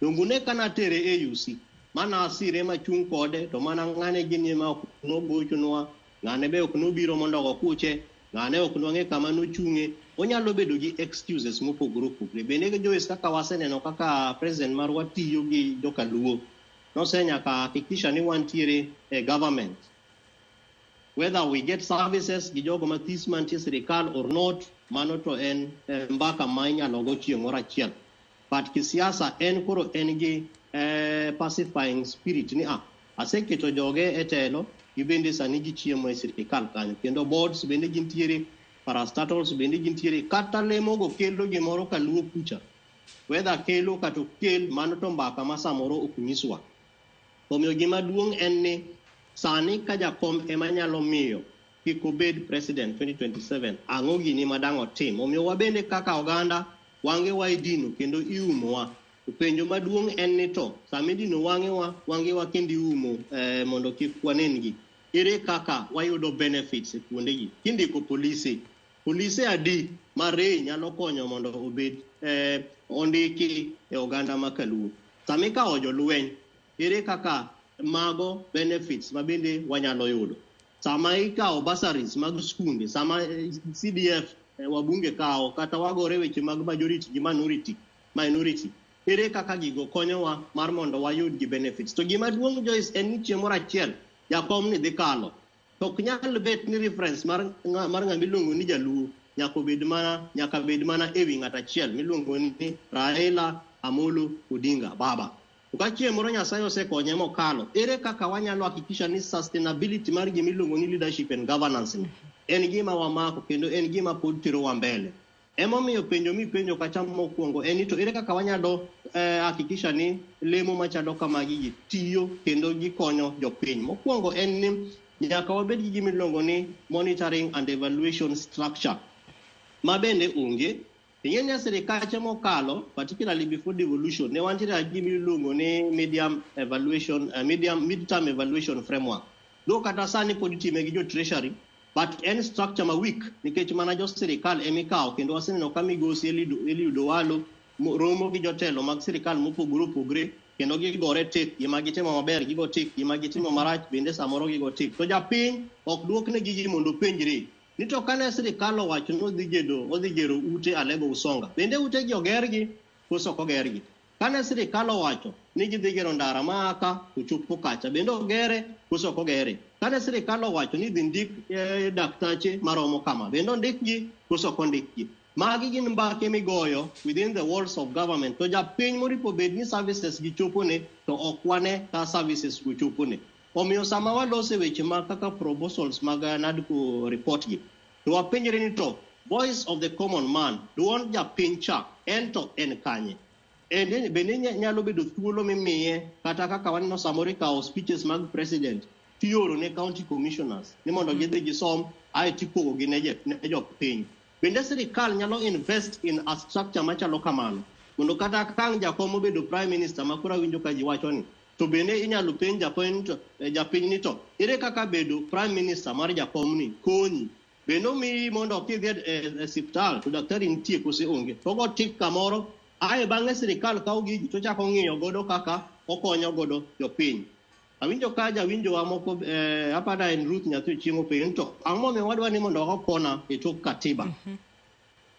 dongune kana tere AUC mana asire machung' kode to mana ng'ane gini ma ok nogochonwa ng'ane be ok nobiro mondo ogo kuche ng'ane ok nwang'e kama nochung'e. Onyalo bedo gi excuses mopogore opogore. Bende Joyce kaka waseneno kaka president marwa tiyo gi jokaluo nosenyaka hakikisha ni wantiere e government whether we get services gi jogo mathis mantie sirikal or not mano to en mbaka ma inyalo go chieng' moro achiel. But kisiasa en koro en gi pacifying spirit ni aseketo joge e telo gibende sani gichiemo e sirikal kanyo kendo boards bende gintiere parastatals bende gintiere kata lemogo kelo gimoro kaluo kucha whether kelo kata ok kel mano to mbaka ma samoro ok nyiswa. Omiyo gima duong' en ni sani ka jakom ema nyalo miyo kik obed president 2027 ang'o gini ma dang' otim. Omiyo wabende kaka oganda wang'ewa idino kendo iumowa. To penjo maduong' en ni to sama idino wang'ewa kendo iumo mondo kik wanen gi. Ere kaka wayudo benefits e kuondegi? Kindiko polise adi ma REI nyalo konyo mondo obed ondiki e oganda ma kaluo? Sama ikawo jolweny, ere kaka mago benefits ma bende wanyalo yudo? Sama ikawo bursaries mag skunde, sama CDF wabunge kawo kata wagore weche mag majority gi minority, ere kaka gigo konyowa mar mondo wayud gi benefits? To gima duong' Joyce en ni chieng' moro achiel jakom ni dhi kalo. To ok nyal bet ni reference mar ng'ama iluongo ni jaluo nyaka bed mana ewi ng'at achiel miluongo ni Raila Amolo Odinga baba. To ka chieng' moro Nyasaye osekonye mokalo, ere kaka wanyalo hakikisha ni sustainability mar gima iluongo ni leadership and governance ni en gima wamako kendo en gima pod terowa mbele. Emomiyo penjo mipenjo kacha mokwongo en ni to ere kaka wanyalo hakikisha ni lemo machalo kamagi gi tiyo kendo gikonyo jopiny. Mokwongo en ni nyaka wabed gi gima iluongo ni monitoring and evaluation structure ma bende onge. Ing'e ni sirikache mokalo, particularly before devolution, ne wantiere gi gima iluongo ni medium evaluation, mid-term evaluation framework. Though kata sani pod itime gi jo treasury, but en structure ma weak nikech mana jo sirikal emikawo kendo waseneno ka migosi Eliud Owalo romo gi jotelo mag sirikal mopogore opogore kendo gigore tik, gima gitimo maber gigo tik, gima gitimo marach bende samoro gigo tik. To japiny ok duokne gigi mondo openjre ni to kane sirikal owacho ni odhi gero ute Alego Usonga, bende utegi ogergi koso ok ogergi? Kane sirikal owacho ni gidhi gero ndara ma aka ochopo kacha, bende ogere koso ok ogere? Kane sirikal owacho ni idhi ndik daktache maromo kama, bende ondikgi koso ok ondikgi? Magi gin mbake migoyo within the walls of government. To japiny moripo bed ni services gi chopone to ok wane ka services go chopone. Omiyo sama walose weche mag kaka proposals mag NADCO report gi, to wapenjre ni to voice of the common man, duond japiny cha, en to en kanye? Bende nyalo bedo thuolo mimiye kata kaka waneno samoro ikawo speeches mag president tioro ne county commissioners ni mondo gidhi gisom ae tipogo gi ne jopiny. Bende sirikal nyalo invest in a structure machalo kamano Mondo kata ka ang' jakom obedo prime minister ma koro awinjo ka ji wacho ni, to bende inyalo penj japiny ni to ere kaka bedo prime minister mar jakom ni konyi? Bende omiyi mondo kidhi e siptal to daktari nitie kose onge? To ogo tik kamoro, ae bang'e sirikal kawo gigi to chako ng'iyo godo kaka okonyo godo jopiny. Awinjo ka jawinjowa moko apada en Ruth Nyathi Ochieng' openjo ni to ang'o momiyo wadwa ni mondo wago kona e tok katiba?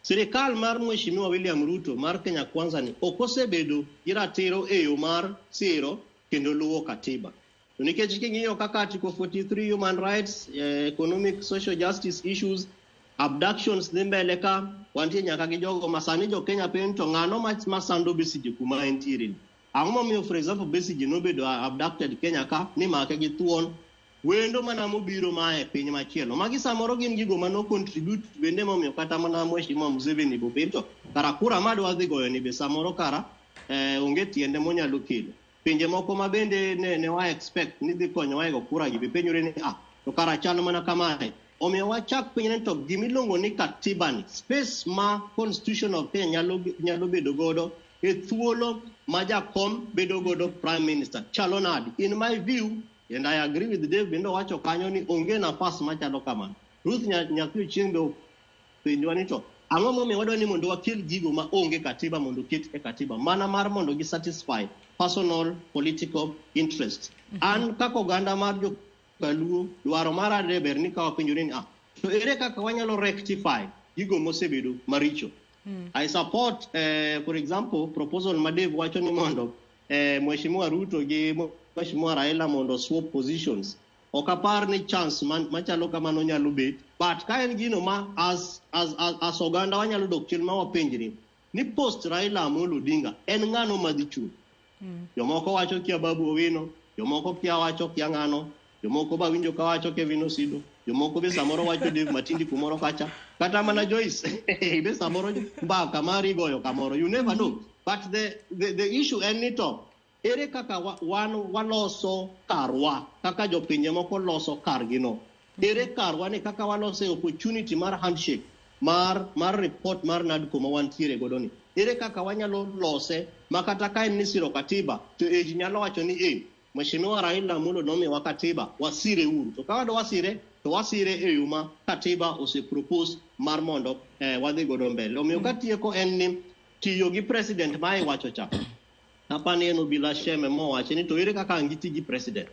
Sirikal mar Mheshimiwa William Ruto mar Kenya Kwanza ni ok osebedo gi ratiro e yo mar siro kendo luwo katiba. To nikech king'iyo kaka Article 43 human rights, economic social justice issues, abductions dhi mbele ka, wantie nyaka gi jogo ma sani jo Kenya penjo to ng'ano ma sando Besigye kuma entiere ni. Ang'o momiyo for example Besigye nobedo abducted Kenya ka ni make gi thuon wendo mana mobiro mae piny machielo. Magi samoro gin gigo mano contribute bende momiyo kata mana Mheshimiwa Museveni bopenjo to kara kura madwa dhi goyo ni be samoro kara onge tiende monyalo kelo. Pinje moko ma bende ne wa expect ni dhi konyowa e go kura gi be penjore ni to kara chal mana kamae. Omiyo wachak penjore ni to gimiluongo ni katiba ni, space ma Constitution of Kenya nyalo bedo godo e thuolo ma jakom bedo godo prime minister chalo nade? In my view, and I agree with Dave bende owacho kanyo ni onge nafas machalo kamano. Ruth Nyathi Ochieng' be openjowa ni to ang'o momiyo wadwa ni mondo wakel gigo ma onge katiba mondo oket e katiba mana mar mondo gi satisfy personal political interest. An kaka oganda mar Jokaluo, dwaro mara de ber ni ka wapenjore ni to ere kaka wanyalo rectify gigo mosebedo maricho. I support, for example, proposal ma Dave wacho ni mondo Mheshimiwa Ruto gi Mheshimiwa Raila mondo swap positions. Ok apar ni chance machalo kamano nyalo bet, but ka en gino ma as oganda wanyalo dok chien ma wapenjre ni post Raila Amolo Odinga en ng'ano madhi chung'? Jomoko wacho kia Babu Owino, jomoko kia wacho kia ng'ano, jomoko ba winjo ka wacho Kevin Osido, jomoko be samoro wacho Dave Matindi kumoro kacha, kata mana Joyce be samoro mbaka mari goyo kamoro, you never know. But the issue en ni to ere kaka wan waloso karwa kaka jopinje moko loso kargino. Ere karwa ni kaka waloso opportunity mar handshake mar report mar NADCO ma wantiere godo ni. Ere kaka wanyalo lose ma kata ka en ni siro katiba to ji nyalo wacho ni Mheshimiwa Raila Amolo nomiwa katiba, wasire uru. To ka wadwa wasire, to wasire e yo ma katiba osepropose mar mondo wadhi godo mbele. Omiyo katieko en ni tiyo gi president ma iwacho cha. Apani en Obila Sheme mowacho ni to ere kaka ang' giti gi president.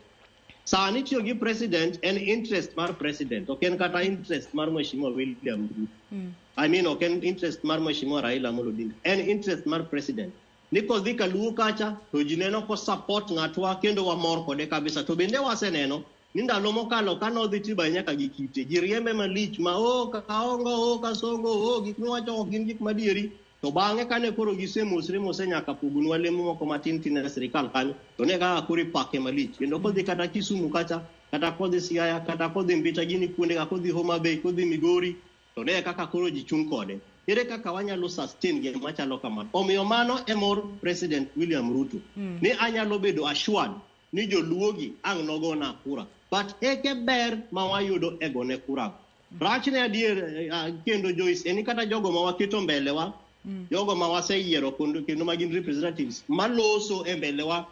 Sani tiyo gi president en interest mar president, ok en kata interest mar Mheshimiwa William Ruto. I mean ok en interest mar Mheshimiwa Raila Amolo Odinga, en interest mar president. Ni kodhi kaluo kacha to ji neno ko support ng'atwa kendo wamor kode kabisa. To bende waseneno ni ndalo mokalo ka nodhi Tiba nyaka gi kite, ji riembe malich ma kaongo, kasongo, gik miwacho ok gin gik madieri. To bang'e kane koro gisemosre mose nyaka pogonwa lemo moko matin tin e sirikal kanyo, to ne kaka koro ipake malich. Kendo kodhi kata Kisumu kacha, kata kodhi Siaya, kata kodhi Mbita gini kuonde ka kodhi Homa Bay, kodhi Migori, to ne kaka koro ji chung' kode. Ere kaka wanyalo sustain gima chalo kamano? Omiyo mano e mor President William Ruto. Ni anyalo bedo assured ni joluogi ang' nogona kura. But eke ber ma wayudo e gone kura. Rachne adier kendo Joyce, en kata jogo ma waketo mbelewa, jogo ma waseyiero kendo ma gin representatives maloso e mbelewa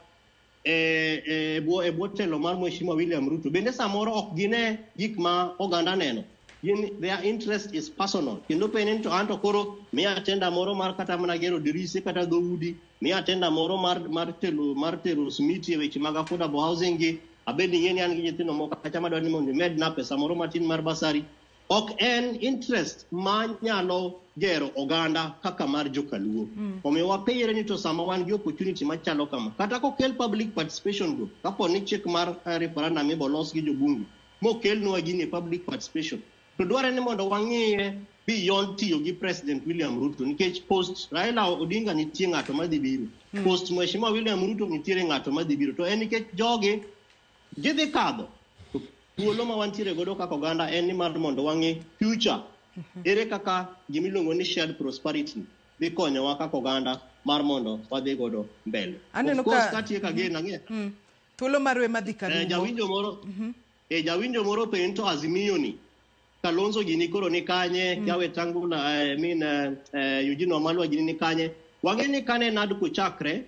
e bwo telo mar Mheshimiwa William Ruto, bende samoro ok gine gik ma oganda neno. Their interest is personal. Kendo penjo to anto koro miya tenda moro mar kata mana gero dirise kata dhoudi, miya tenda moro mar tero simiti e weche mag affordable housing gi, abed ni ng'eni an gi nyithindo moko kacha madwa ni mondo imedna pesa moro matin mar basari. Ok en interest ma nyalo gero oganda kaka mar Jokaluo. Omiyo wapenjre ni to sama wan gi opportunity machalo kama, kata kokel public participation go, kapo ni chik mar referendum ibolos gi jobunge mokelnwa gini public participation, to dwarore ni mondo wang'iye beyond tiyo gi President William Ruto, nikech post Raila Odinga nitie ng'ato madhi biro, post Mheshimiwa William Ruto nitiere ng'ato madhi biro, to en nikech jogi gidhi kadho. Thuolo ma wantiere godo kaka oganda en ni mar mondo wang'i future. Ere kaka gimiluongo ni shared prosperity dhi konyowa kaka oganda mar mondo wadhi godo mbele. Of course, katieko again ang'e. Thuolo marwe madhi karumo. Jawinjo moro penjo to Azimio ni Kalonzo gini koro ni kanye, Kiawe Tangula, I mean Eugene Wamalwa gini ni kanye. Wang'e ni kane NADCO chakre,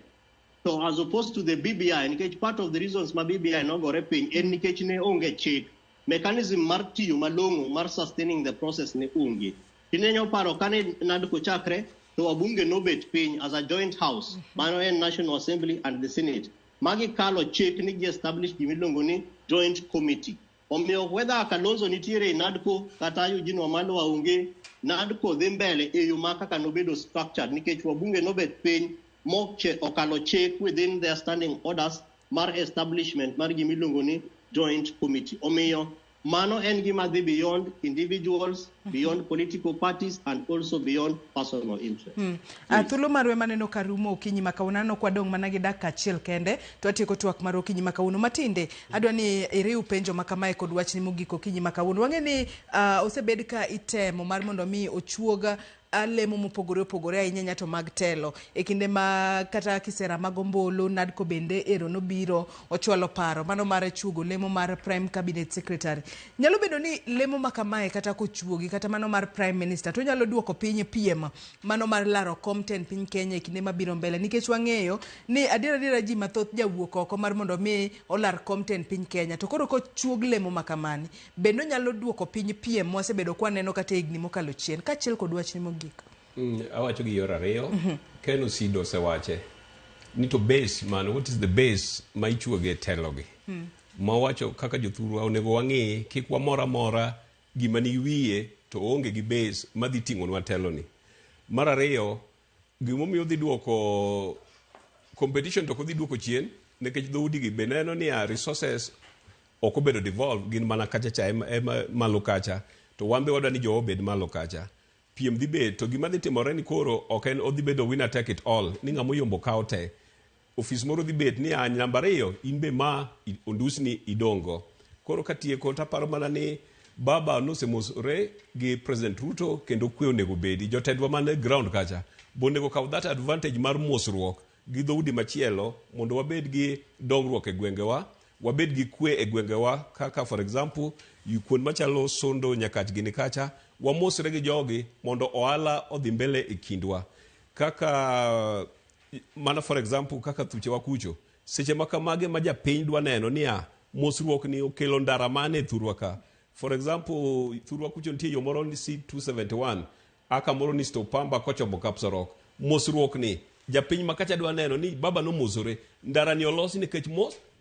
to as opposed to the BBI, nikech part of the reasons ma BBI nogore piny en nikech ne onge chik. Mechanism mar tiyo malong'o mar sustaining the process ne onge. Tinenyo paro kane NADCO chakre, to wabunge nobet piny as a joint house, mano en National Assembly and the Senate. Magi kalo chik ni gi establish gimiluongo ni joint committee. Omiyo whether Kalonzo nitiere e NADCO kata Eugene Wamalwa onge, NADCO dhi mbele e yo ma kaka nobedo structured nikech wabunge nobet piny moche okalo chik within their standing orders mar establishment mar gimiluongo ni joint committee. Omiyo mano en gima dhi beyond individuals, beyond political parties and also beyond personal interest. Thuolo marwa maneno ka rumo okinyi ma kawuono aneno ka wadong' mana gi dakika achiel kende to watieko twak mar okinyi ma kawuono. Matinde adwa ni iriw penjo ma kamae kod wachni mogik okinyi ma kawuono. Wang'e ni osebed ka itemo mar mondo mi ochuog lemo mopogore opogore ahinya ahinya to mag telo e kinde ma kata kisera mag ombulu NADCO bende ero nobiro ochwalo paro mano mar chuogo lemo mar prime cabinet secretary. Nyalo bedo ni lemo ma kamae kata kochuogi kata mano mar prime minister to nyalo duoko piny piem mano mar laro kom tend piny Kenya e kinde mabiro mbele nikech wang'eyo ni adiera adiera ji mathoth jawuok oko mar mondo mi olar kom tend piny Kenya to koro kochuog lemo ma kamani bende onyalo duoko piny piem mwasebedo kwaneno kata e higni mokalo chien kaachiel kod wachni mogik. Awacho gi yor ariyo. Ken Osido osewache ni to base man, what is the base ma ichuoge telogi? Ma wacho kaka jothurwa onego wang'i kik wamor amora gima ni wiye to oonge gi base madhi ting'onwa teloni. Mar ariyo, gimomiyo odhi duoko competition to ok odhi duoko chien nikech dhoudi gi be neno niya resources ok obedo devolve gin mana kacha cha ema malo kacha to wan be wadwa ni jowa obed malo kacha. Piem dhi bet to gima dhi timore ni koro ok en odhi bedo winner take it all ni ng'ama oyombo kawo te. Ofis moro dhi bet ni a namba ariyo in be ma ondusni idong'go. Koro katieko taparo mana ni baba nosemosore gi President Ruto kendo kwe onego bedi. Jotendwa man e ground kacha bo onego kaw that advantage mar mosruok gi dhoudi machielo mondo wabed gi dongruok e gwengewa, wabed gi kwe e gwengewa kaka for example kuond machalo Sondo, Nyakach gini kacha, wamosre gi jogi mondo ohala odhi mbele e kindwa. Kaka mana for example kaka thuchewa kucho, seche ma kamage ma japiny dwa neno niya mosruok ni okelo ndara mane e thurwa ka. For example, thurwa kucho nitie yo moro ni C271 aka moro ni Stopamba kochomo Kapsarok. Mosruok ni japiny ma kacha dwa neno ni baba nomosore, ndara ni olosi nikech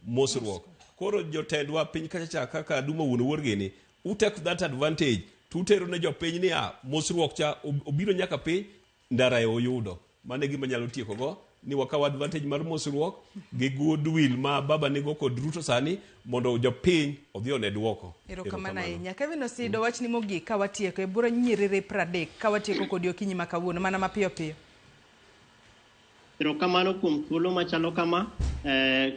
mosruok. Koro jotendwa piny kacha cha kaka Duma wuon Owuor gini, u take that advantage to utero ne jopiny niya mosruok cha obiro nyaka piny ndara e oyudo. Mano e gima nyalo tieko go ni wakaw advantage mar mosruok gi goodwill ma baba nigo kod Ruto sani mondo jopiny odhi one duoko. Erokamano ahinya. Kevin Osido, wachni mogik ka watieko e bura nyiriri 30 ka watieko kodi okinyi ma kawuono mana mapiyo piyo. Erokamano kuom thuolo machalo kama.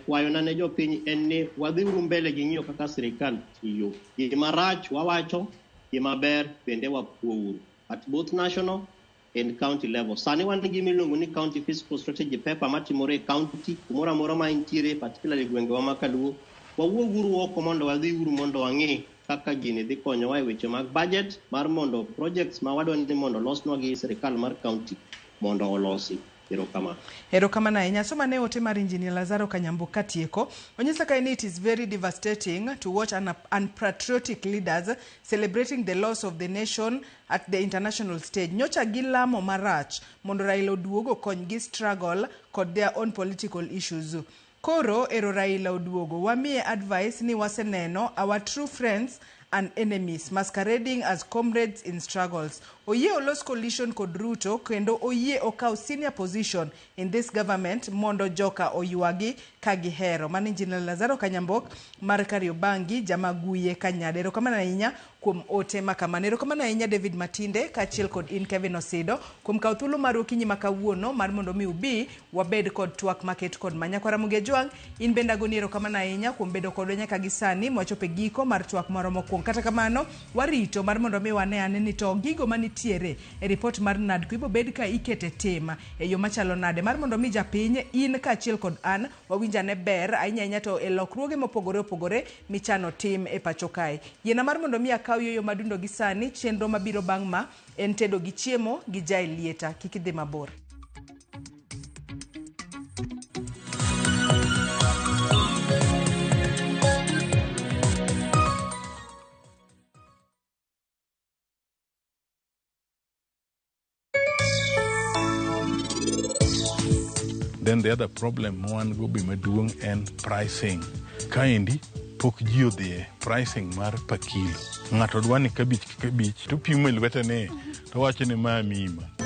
Kwayona ne jopiny en ni wadhiuru mbele gi ng'iyo kaka sirikal tiyo. Gima rach wawacho, gima ber bende wapuouru. At both national and county level. Sani wan gi gima iluongo ni county fiscal strategy paper matimore e county kumoro amora ma intiere, particularly gwengewa ma Kaluo. Wawuoguru oko mondo wadhiuru mondo wang'i kaka gini dhi konyowa e weche mag budget mar mondo projects ma wadwa ni mondo olosnwa gi sirikal mar county mondo olosi. Erokamano. Erokamano ahinya. Soma ne ote mar Engineer Lazaro Kanyambo katieko. Onyisa kae ni it is very devastating to watch unpatriotic leaders celebrating the loss of the nation at the international stage. Nyocha gilamo marach mondo Raila oduog okonygi struggle kod their own political issues. Koro ero Raila oduogo. Wamiye advice ni waseneno our true friends and enemies masquerading as comrades in struggles. Oyie olos coalition kod Ruto kendo oyie okaw senior position in this government mondo joka oywagi ka gihero. Mano Engineer Lazaro Kanyambok mar Kariobangi, Jamaguye Kanyada. Erokamano ahinya kuom ote ma kamano. Erokamano ahinya David Matinde kaachiel kod in Kevin Osido kuom kawo thuolo maru okinyi ma kawuono mar mondo mi ubi wabed kod twak maket kod ma. Nyakwara Ramogi Ajwang', in bende agoni erokamano ahinya kuom bedo kodwa nyaka gi sani mwachopo e giko mar twak marwa mokwongo. Kata kamano, warito mar mondo mi wane ane ni to gigo manitiere e ripot mar NADCO ibo bed ka ikete tim e yo machalo nade mar mondo mi japiny in kaachiel kod an wawinj ane ber ahinya ahinya to e lokruoge mopogore opogore michano tim e pacho kae. Yiena mar mondo mi akaw yoyo madundo gi sani, chenro mabiro bang' ma en tedo gi chiemo gi Jael Lieta. Kik idhi mabor. Then the other problem ma wan go be maduong' en pricing. Kaendi pok ji odhiye pricing mar per kilo. Ng'ato dwa ni kabich ka kabich to pimo e lwete ni to wacho ni ma mima.